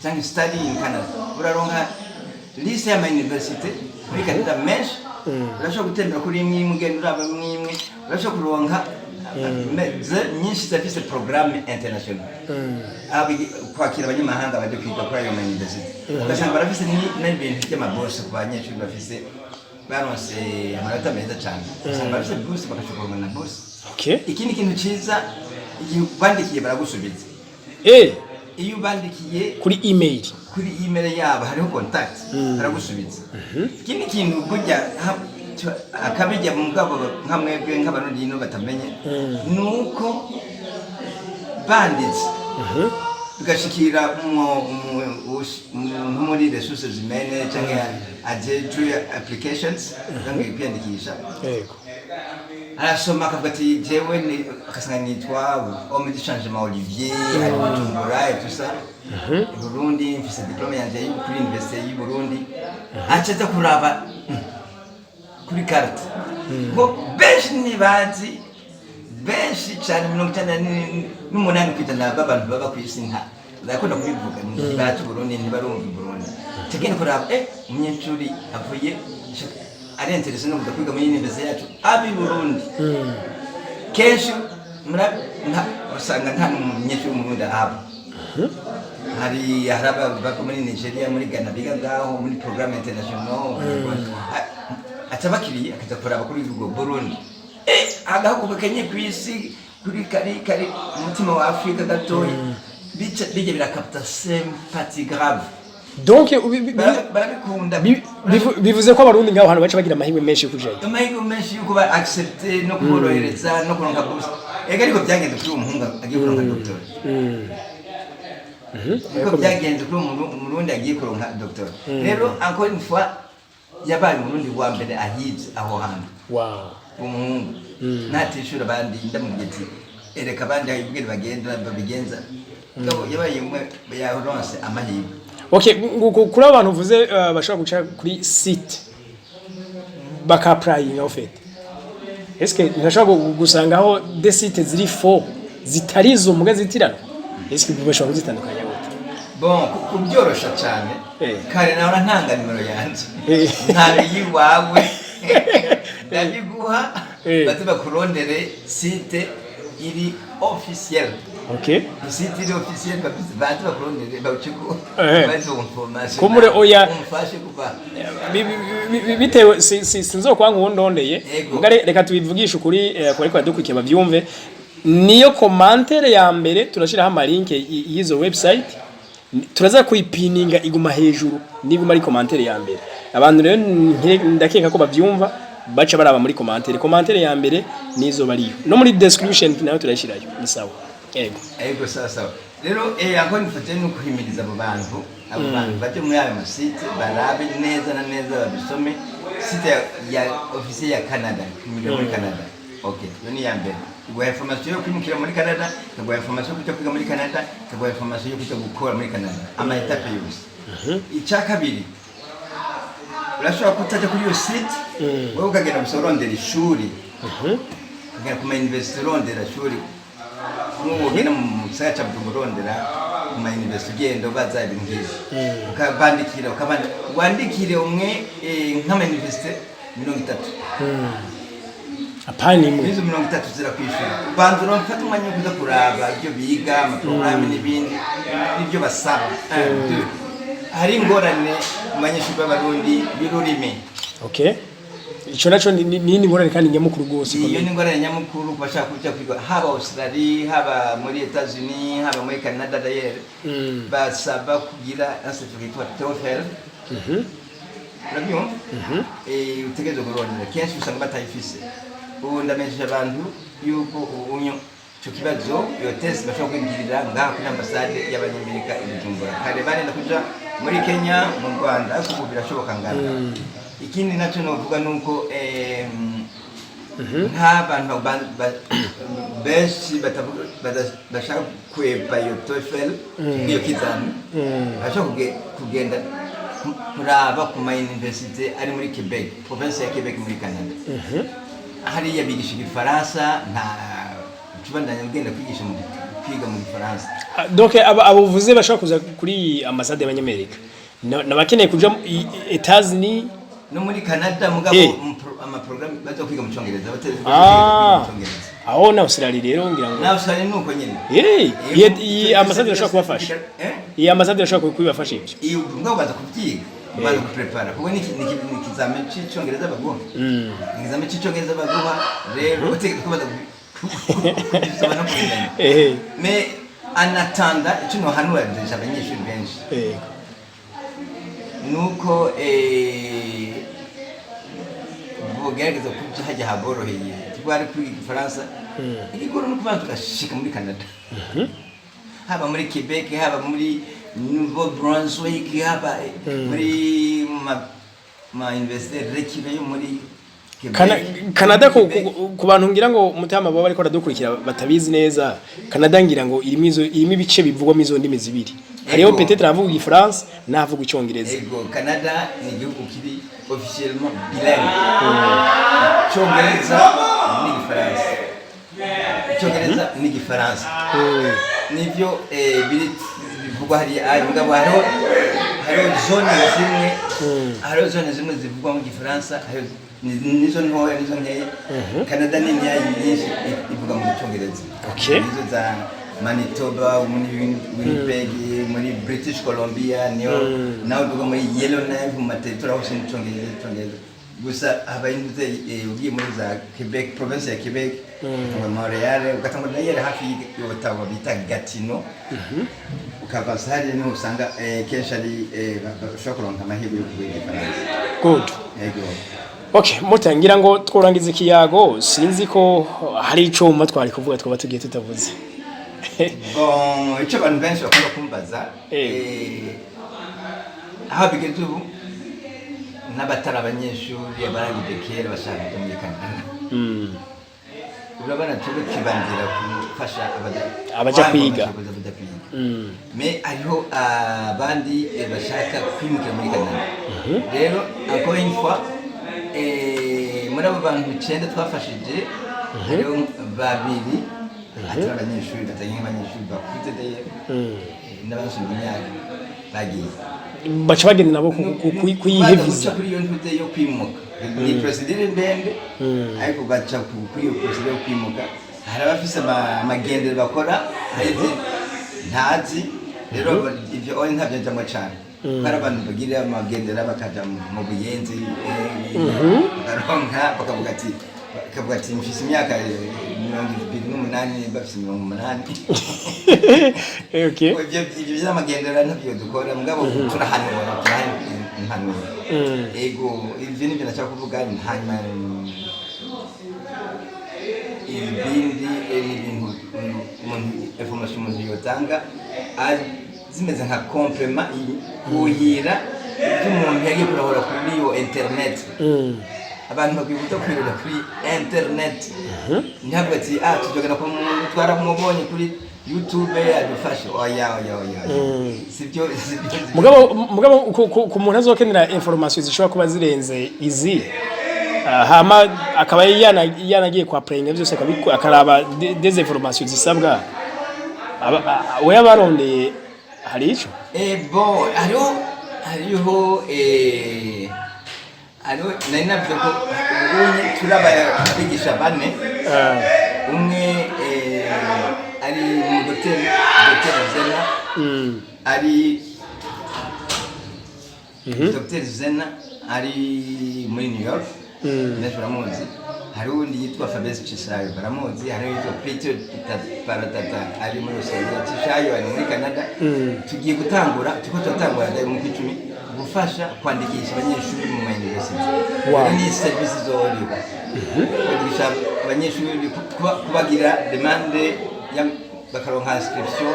cyangwa "study in Canada", uraronka liste y'ama université muri Canada menshi. Urashobora gutembera kuri imwe imwe, ugenda uraba imwe imwe, urashobora kuronka nyinshi zafise programme international. Kwakira abanyamahanga baje kwiga kuri ayo ma université, ugasanga barafise n'ibintu by'ama bourses ku banyeshuri bafise baronse amanota meza cyane. Usanga barafise bourse, bagashobora kuronka na bourse. Ikindi kintu ciza, igihe ubandikiye baragusubiza. Iyo ubandikiye Kuri email? Kuri email yabo hariho contact, baragusubiza. Ikindi kintu burya akabijya mu mugabo nka mwebwe nk'Abarundi ino batamenye, ni uko banditse bigashikira umuntu muri ressources humaines cyangwa ajejwe applications cyangwa kwiyandikisha, arasoma akavuga ati jewe akasanga nitwa Homme du Changement Olivier, ari Bujumbura et tout ça, i Burundi, mfise diplôme yanje yo kuri université y'u Burundi. Aca aza kuraba kuri carte ngo benshi ntibazi, benshi cyane, 98% b'abantu baba ku isi, nta ndakunda kubivuga, ntibazi Burundi, ntibarumva i Burundi. Tugende kuraba umunyeshuri avuye ari intéressé no kuja kwiga muri université yacu abi Burundi. Kenshi usanga nta n'umunyeshuri w'Umurundi ahaba. Hari abava muri Nigeria, muri Ghana, biga ngaho muri programme international. Aca bakiriye akaza kuraba kuri Google Burundi, agahugu gakenye ku isi, kuri kari kari umutima wa Afrika gatoya, bica bijya birakapta sympathie grave. Donc Barabikunda. Bivuze ko Abarundi ngaho hantu baca bagira amahirwe menshi yo kujayo. Amahirwe menshi yuko ba accepté no kuborohereza no kuronka bourse. Ega ariko byagenze kuri uwo muhungu agiye kuronka doctorat, niko byagenze kuri uwo Murundi agiye kuronka doctorat. Rero encore une fois yabaye Umurundi wa mbere ahize aho hantu. Umuhungu natishura abandi, ndamubwiye ati ereka abandi ibwire bagenda babigenza. Mugabo yabaye umwe yaronse amahirwe. Okay, kuri abantu uvuze bashobora guca kuri site baka applyinga, en fait, est-ce que ntashobora gusangaho des sites ziri faux, zitari izo muga zitiranwa? Est-ce que bashobora kuzitandukanya gute? Bon, kubyorosha cyane, kare nahora ntanga nimero yanje, ntanga iyiwawe, ndabiguha, baze bakurondere site iri officiel. Site iri officiel, baze bakurondere bawuciku baze information. Kumure oya. Umfashe kuva Bitewe sinzokwa nkundondeye. Yego. Muga reka tubivugishe ukuri, ku bariko baradukurikiye bavyumve, niyo commentaire ya mbere turashiraho ama link y'izo website, turaza kuyipininga iguma hejuru, niguma ari commentaire ya mbere. Abantu rero ndakeka ko bavyumva, baca baraba muri commentaire, commentaire ya mbere nizo bariyo, no muri description nayo turayishirayo. Ni sawa, yego. Ego, sawa sawa. Rero aho nifate no kuhimiriza abo bantu baje muri ayo ma sites, barabe neza na neza, babisome. Site ya officiel ya Canada, kwimurira muri Canada, okay, iyo ni iya mbere. Iguha information yo kwimukira muri Canada, ikaguha information yo kuja kwiga muri Canada, ikaguha information yo kuja gukora muri Canada, ama étapes yose. Icya kabiri, urashobora kutaja kuri iyo site, wowe ukagenda gusa urondera ishuri, ukagenda ku ma university urondera ishuri, nk'ubu ugenda mu gisagara ca Bujumbura urondera ku ma university, ugenda ubaza ibintu nk'ivyo, ukabandikira, wandikire umwe nk'ama université 30. Apana imwe. Izo 30 zirakwishura. Banza urafata umwanya wo kuza kuraba ibyo biga, ama programmes n'ibindi n'ibyo basaba. Un, deux. Hari ingorane mu banyeshuri b'Abarundi y'ururimi. Okay, ico naco ni ingorane kandi nyamukuru rwose. Iyo ni ingorane nyamukuru ku bashaka kuja kwiga, haba Australie, haba muri Etats-Unis, haba muri Canada. D'ailleurs basaba kugira un certificat yitwa TOEFL, urabyumva? Utegerezwa kurondera, kenshi usanga batayifise. Ubu ndamenyesha abantu yuko ubunyo ico kibazo, iyo test, bashobora kwigirira ngaha kuri ambasade y'Abanyamerika i Bujumbura. Kare barenda kuja muri Kenya, mu Rwanda, ariko ubu birashoboka ngaha. Ikindi nacyo novuga nuko nk'abantu benshi bashaka kwepa iyo TOEFL, iyo kizami, bashobora kugenda kuraba ku ma université ari muri Quebec, province ya Quebec muri Canada. Hariya bigisha igifaransa, nta Tubandanya ugenda kwigisha mu kwiga mu Gifaransa. Ah, donc abo uvuze bashobora kuza kuri ambasade y'Abanyamerika, nabakeneye kuja Etats-Unis? No muri Canada, mugabo amaprogrammes baza kwiga mu Cyongereza, bateze mu Cyongereza. Aho na Australia rero ngira ngo Na Australia nuko nyene. Iyi ambasade irashobora kubafasha? Eh? Iyi ambasade irashobora kubibafasha ibyo? Iyo mugabo baza kubyiga, baza guprepara, kuko ni ikizame cy'Icyongereza baguha. Ni ikizame cy'Icyongereza baguha, rero utegeka ko baza kubisoma no kubimenya. Mais en attendant, icyo nohanura abanyeshuri benshi nuko bogerageza kuja hajya haboroheye. Twari kwiga Igifaransa, igikuru ni ukubanza tugashika muri Canada, haba muri Quebec, haba muri Nouveau Brunswick, haba muri ma université reculé yo muri Quebec. Canada Quebec. Ku bantu ngira ngo mutama baba bariko baradukurikira batabizi neza, Canada ngira ngo irimo izo, irimo ibice bivugwamo izo ndimi zibiri. Hariho peut-être abavuga Igifaransa n'abavuga Icyongereza. Ego, Canada ni igihugu kiri officiellement bilingue, Icyongereza n'Igifaransa, Icyongereza n'Igifaransa nivyo biri bivugwa hariya. Ari mugabo hariho zone zimwe, hariho zone zimwe zivugwa mu Gifaransa, hariho nizo ntoya, nizo nkeya. Canada nini nyinshi ivuga mu Cyongereza. Nizo za Manitoba, muri Winnipeg, muri British Columbia, niyo nawe uvuga muri Yellowknife, mu materritoire hose ni Icyongereza, Icyongereza gusa. Haba induze ugiye muri za Quebec, province ya Quebec, ugatangwa Montreal, ugatangwa na yari hafi y'ubutabo bita Gatineau, ukava hariya niho usanga kenshi ari ushobora kuronka amahirwe yo kuvuga Igifaransa. Good. Yego. Okay, mutangira ngo tworangiza ikiyago, sinzi ko hari ico muma twari kuvuga twaba tugiye tutavuze. Bon, icyo abantu benshi bakunda kumbaza, aho bigeze ubu, n'abatari abanyeshuri, abarangije kera bashaka kuja muri Canada, urabona twebwe twibandira gufasha Abaja kwiga. Abaja kwiga. Mais hariho abandi bashaka kwimukira muri Canada. Rero encore une fois, muri abo bantu icenda twafashije, hariho babiri atari abanyeshuri, batari nk'abanyeshuri bakuze d'ailleurs, n'abasumba imyaka bagiye Baca bagenda nabo kuyihe baza visa. Guca kuri iyo ntuze yo kwimuka, ni procédure ndende, ariko baca kuri iyo procédure yo kwimuka. Hari abafise amagendero bakora, hari ntazi rero ivyo oya ntabyo njamwo cane. Hari abantu bagira amagendera bakaja mu Buyenzi, bakaronka, bakavuga ati mfise imyaka 28, bafise 80. Ivyo vy'amagendera ntabyo dukora, mugabo turahanura, turaha impanuro. Ego, ivyo nivyo nashaka kuvuga. Hanyuma ibindi ni ibintu umuntu, information umuntu yotanga zimeze nka complément, kuhira ibyo umuntu yagiye kurahura kuri iyo internet. Abantu bakwiye kuza kwirira kuri internet, ntabwo ati ah tuzogenda ku muntu twaramubonye kuri YouTube adufashe. Oya, oya, oya, oya. Sibyo, sibyo, sibyo. Mugabo ku muntu azokenera information zishobora kuba zirenze izi, hama akaba yanagiye kwa playing byose, akaraba des informations zisabwa, we abarondeye hari ico? Bon, hariho nari navuze ko ubunye turi abigisha bane. Umwe ari mu docteur Zena, ari Dr Zena ari muri New York, benshi baramuzi. Hari uwundi yitwa Fabrice Chisayo, baramuzi. Hari uwitwa Peter Paratata ari muri Australia, Chisayo ari muri Canada. Tugiye gutangura, turiko turatangura ndari mu kw'icumi gufasha kwandikisha abanyeshuri mu ma university. Rero ni service zoriho kwandikisha abanyeshuri, kubagira demande bakaronka inscription,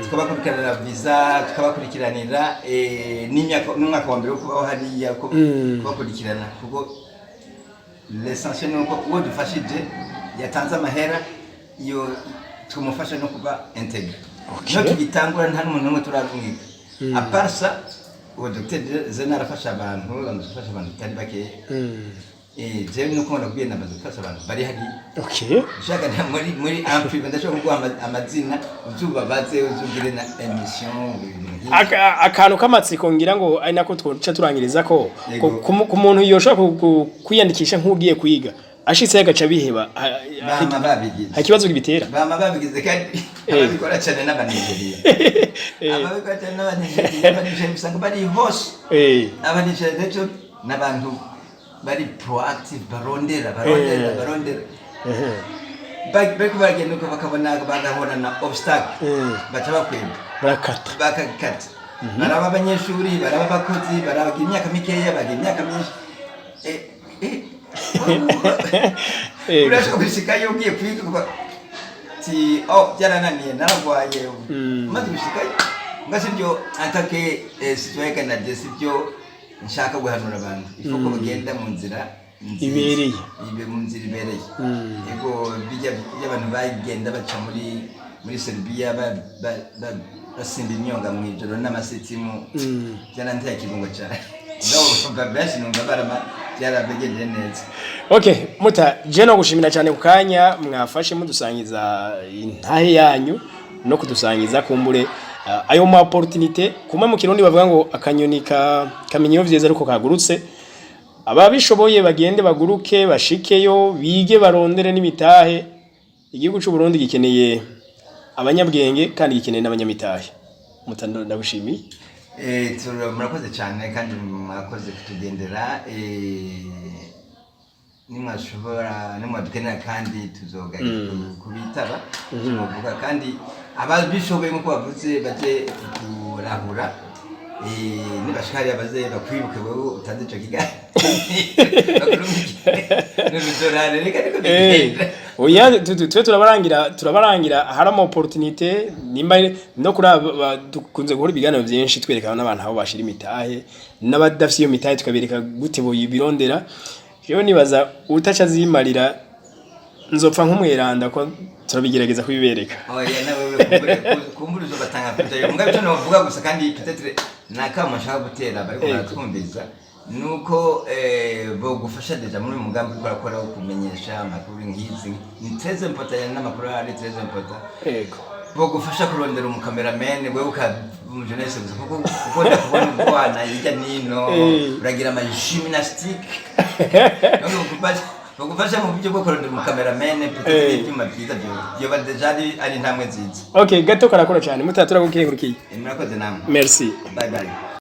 tukabakurikiranira visa, tukabakurikiranira n'imyaka n'umwaka wa mbere wo kubaho hariya, ko kubakurikirana, kuko l'essentiel ni uko uwo dufashije yatanze amahera, iyo tumufasha no kuba intégré. Niyo tugitangura, nta n'umuntu n'umwe turarungika. À part ça, uwo Dr Zena arafasha abantu, arafasha abantu batari bakeya. Jewe nuko nakubwiye, namaze gufasha abantu bari hariya. Ushaka muri en privé ndashobora kuguha amazina, uzubabaze, uzugire na émission, ibintu nk'ivyo. Akantu k'amatsiko ngira ngo ari nako twoca turangiriza ko Yego. ku muntu yoshobora kwiyandikisha nk'ugiye kwiga, ashitse agaca biheba, Bama babigize. hari ikibazo kibitera? Bama babigize, kandi ababikora cyane n'Abanigeria. Ababikora cyane n'Abanigeria. Abanigeria usanga bari hose. Abanigeria rero n'abantu bari proactive, barondera, barondera, barondera. Bariko baragenda uko, bakabona bagahura na obstacle, baca bakweba. Barakata. Bakakata. Baraba abanyeshuri, baraba abakozi, barabagira imyaka mikeya, bagira imyaka myinshi. Urashobora gushikayo ugiye kwiga ti oh, byarananiye, naragwaye. Umaze gushikayo nga sibyo, en tant que citoyen canadien, sibyo nshaka guhanura abantu, ifo ko bagenda mu nzira nziza. Ibereye. Ibe mu nzira ibereye. Yego, bijya by'abantu bagenda baca muri Serbia, basimba imyonga mu ijoro n'amasitimu, byananteye ikirungo cyane. Ngabo benshi numva barama byarabagendeye neza. Okay, muta je no gushimira cyane ku kanya mwafashe mudusangiza intahe yanyu no kudusangiza kumbure ayo ma opportunité. Kumwe mu Kirundi bavuga ngo akanyoni ka kamenya iyo vyiza ariko kagurutse. Ababishoboye bagende baguruke, bashikeyo, bige, barondere n'imitahe. Igihugu c'u Burundi gikeneye abanyabwenge kandi gikeneye n'abanyamitahe. Muta, ndagushimiye. Murakoze cyane kandi mwakoze kutugendera. Nimwashobora, nimwadukenera kandi tuzogaruka kubitaba, tuzovuga. Kandi ababishoboye, nk'uko bavuze, baje kuturahura. Nibashika hariya baze bakwibuke wewe utanze ico kiganiro, n'urudorari reka niko bigenda. Oya, twe turabarangira hari ama opportunité. Nimba no kuri aba dukunze gukora ibiganiro byinshi twerekana n'abantu aho bashira imitahe, n'abadafite iyo mitahe tukabereka gute boyibirondera. Jewe nibaza utaca azimarira nzopfa nk'umweranda, ko turabigerageza kubibereka. Oya, nawe kumbure uzobatanga kujayo. Mugabo ico novuga gusa, kandi peut-être nakamo nshaka gutera bariko baratwumviriza, nuko bogufasha déjà muri uyu mugambi uriko urakora wo kumenyesha amakuru nk'izi. Ni très important, n'amakuru ari très important. Bogufasha kurondera umukameramene, wewe uka umujeunesse gusa, kuko ndakubona ubwana hirya nino, uragira ama gymnastique. Donc bogufasha mu buryo bwo kurondera umukameramene, peut-être ibyuma byiza byoba déjà ari intambwe nziza. Okay, gato karakora cyane. Muta, turagukengurukiye. Murakoze namwe. Merci. Bye bye.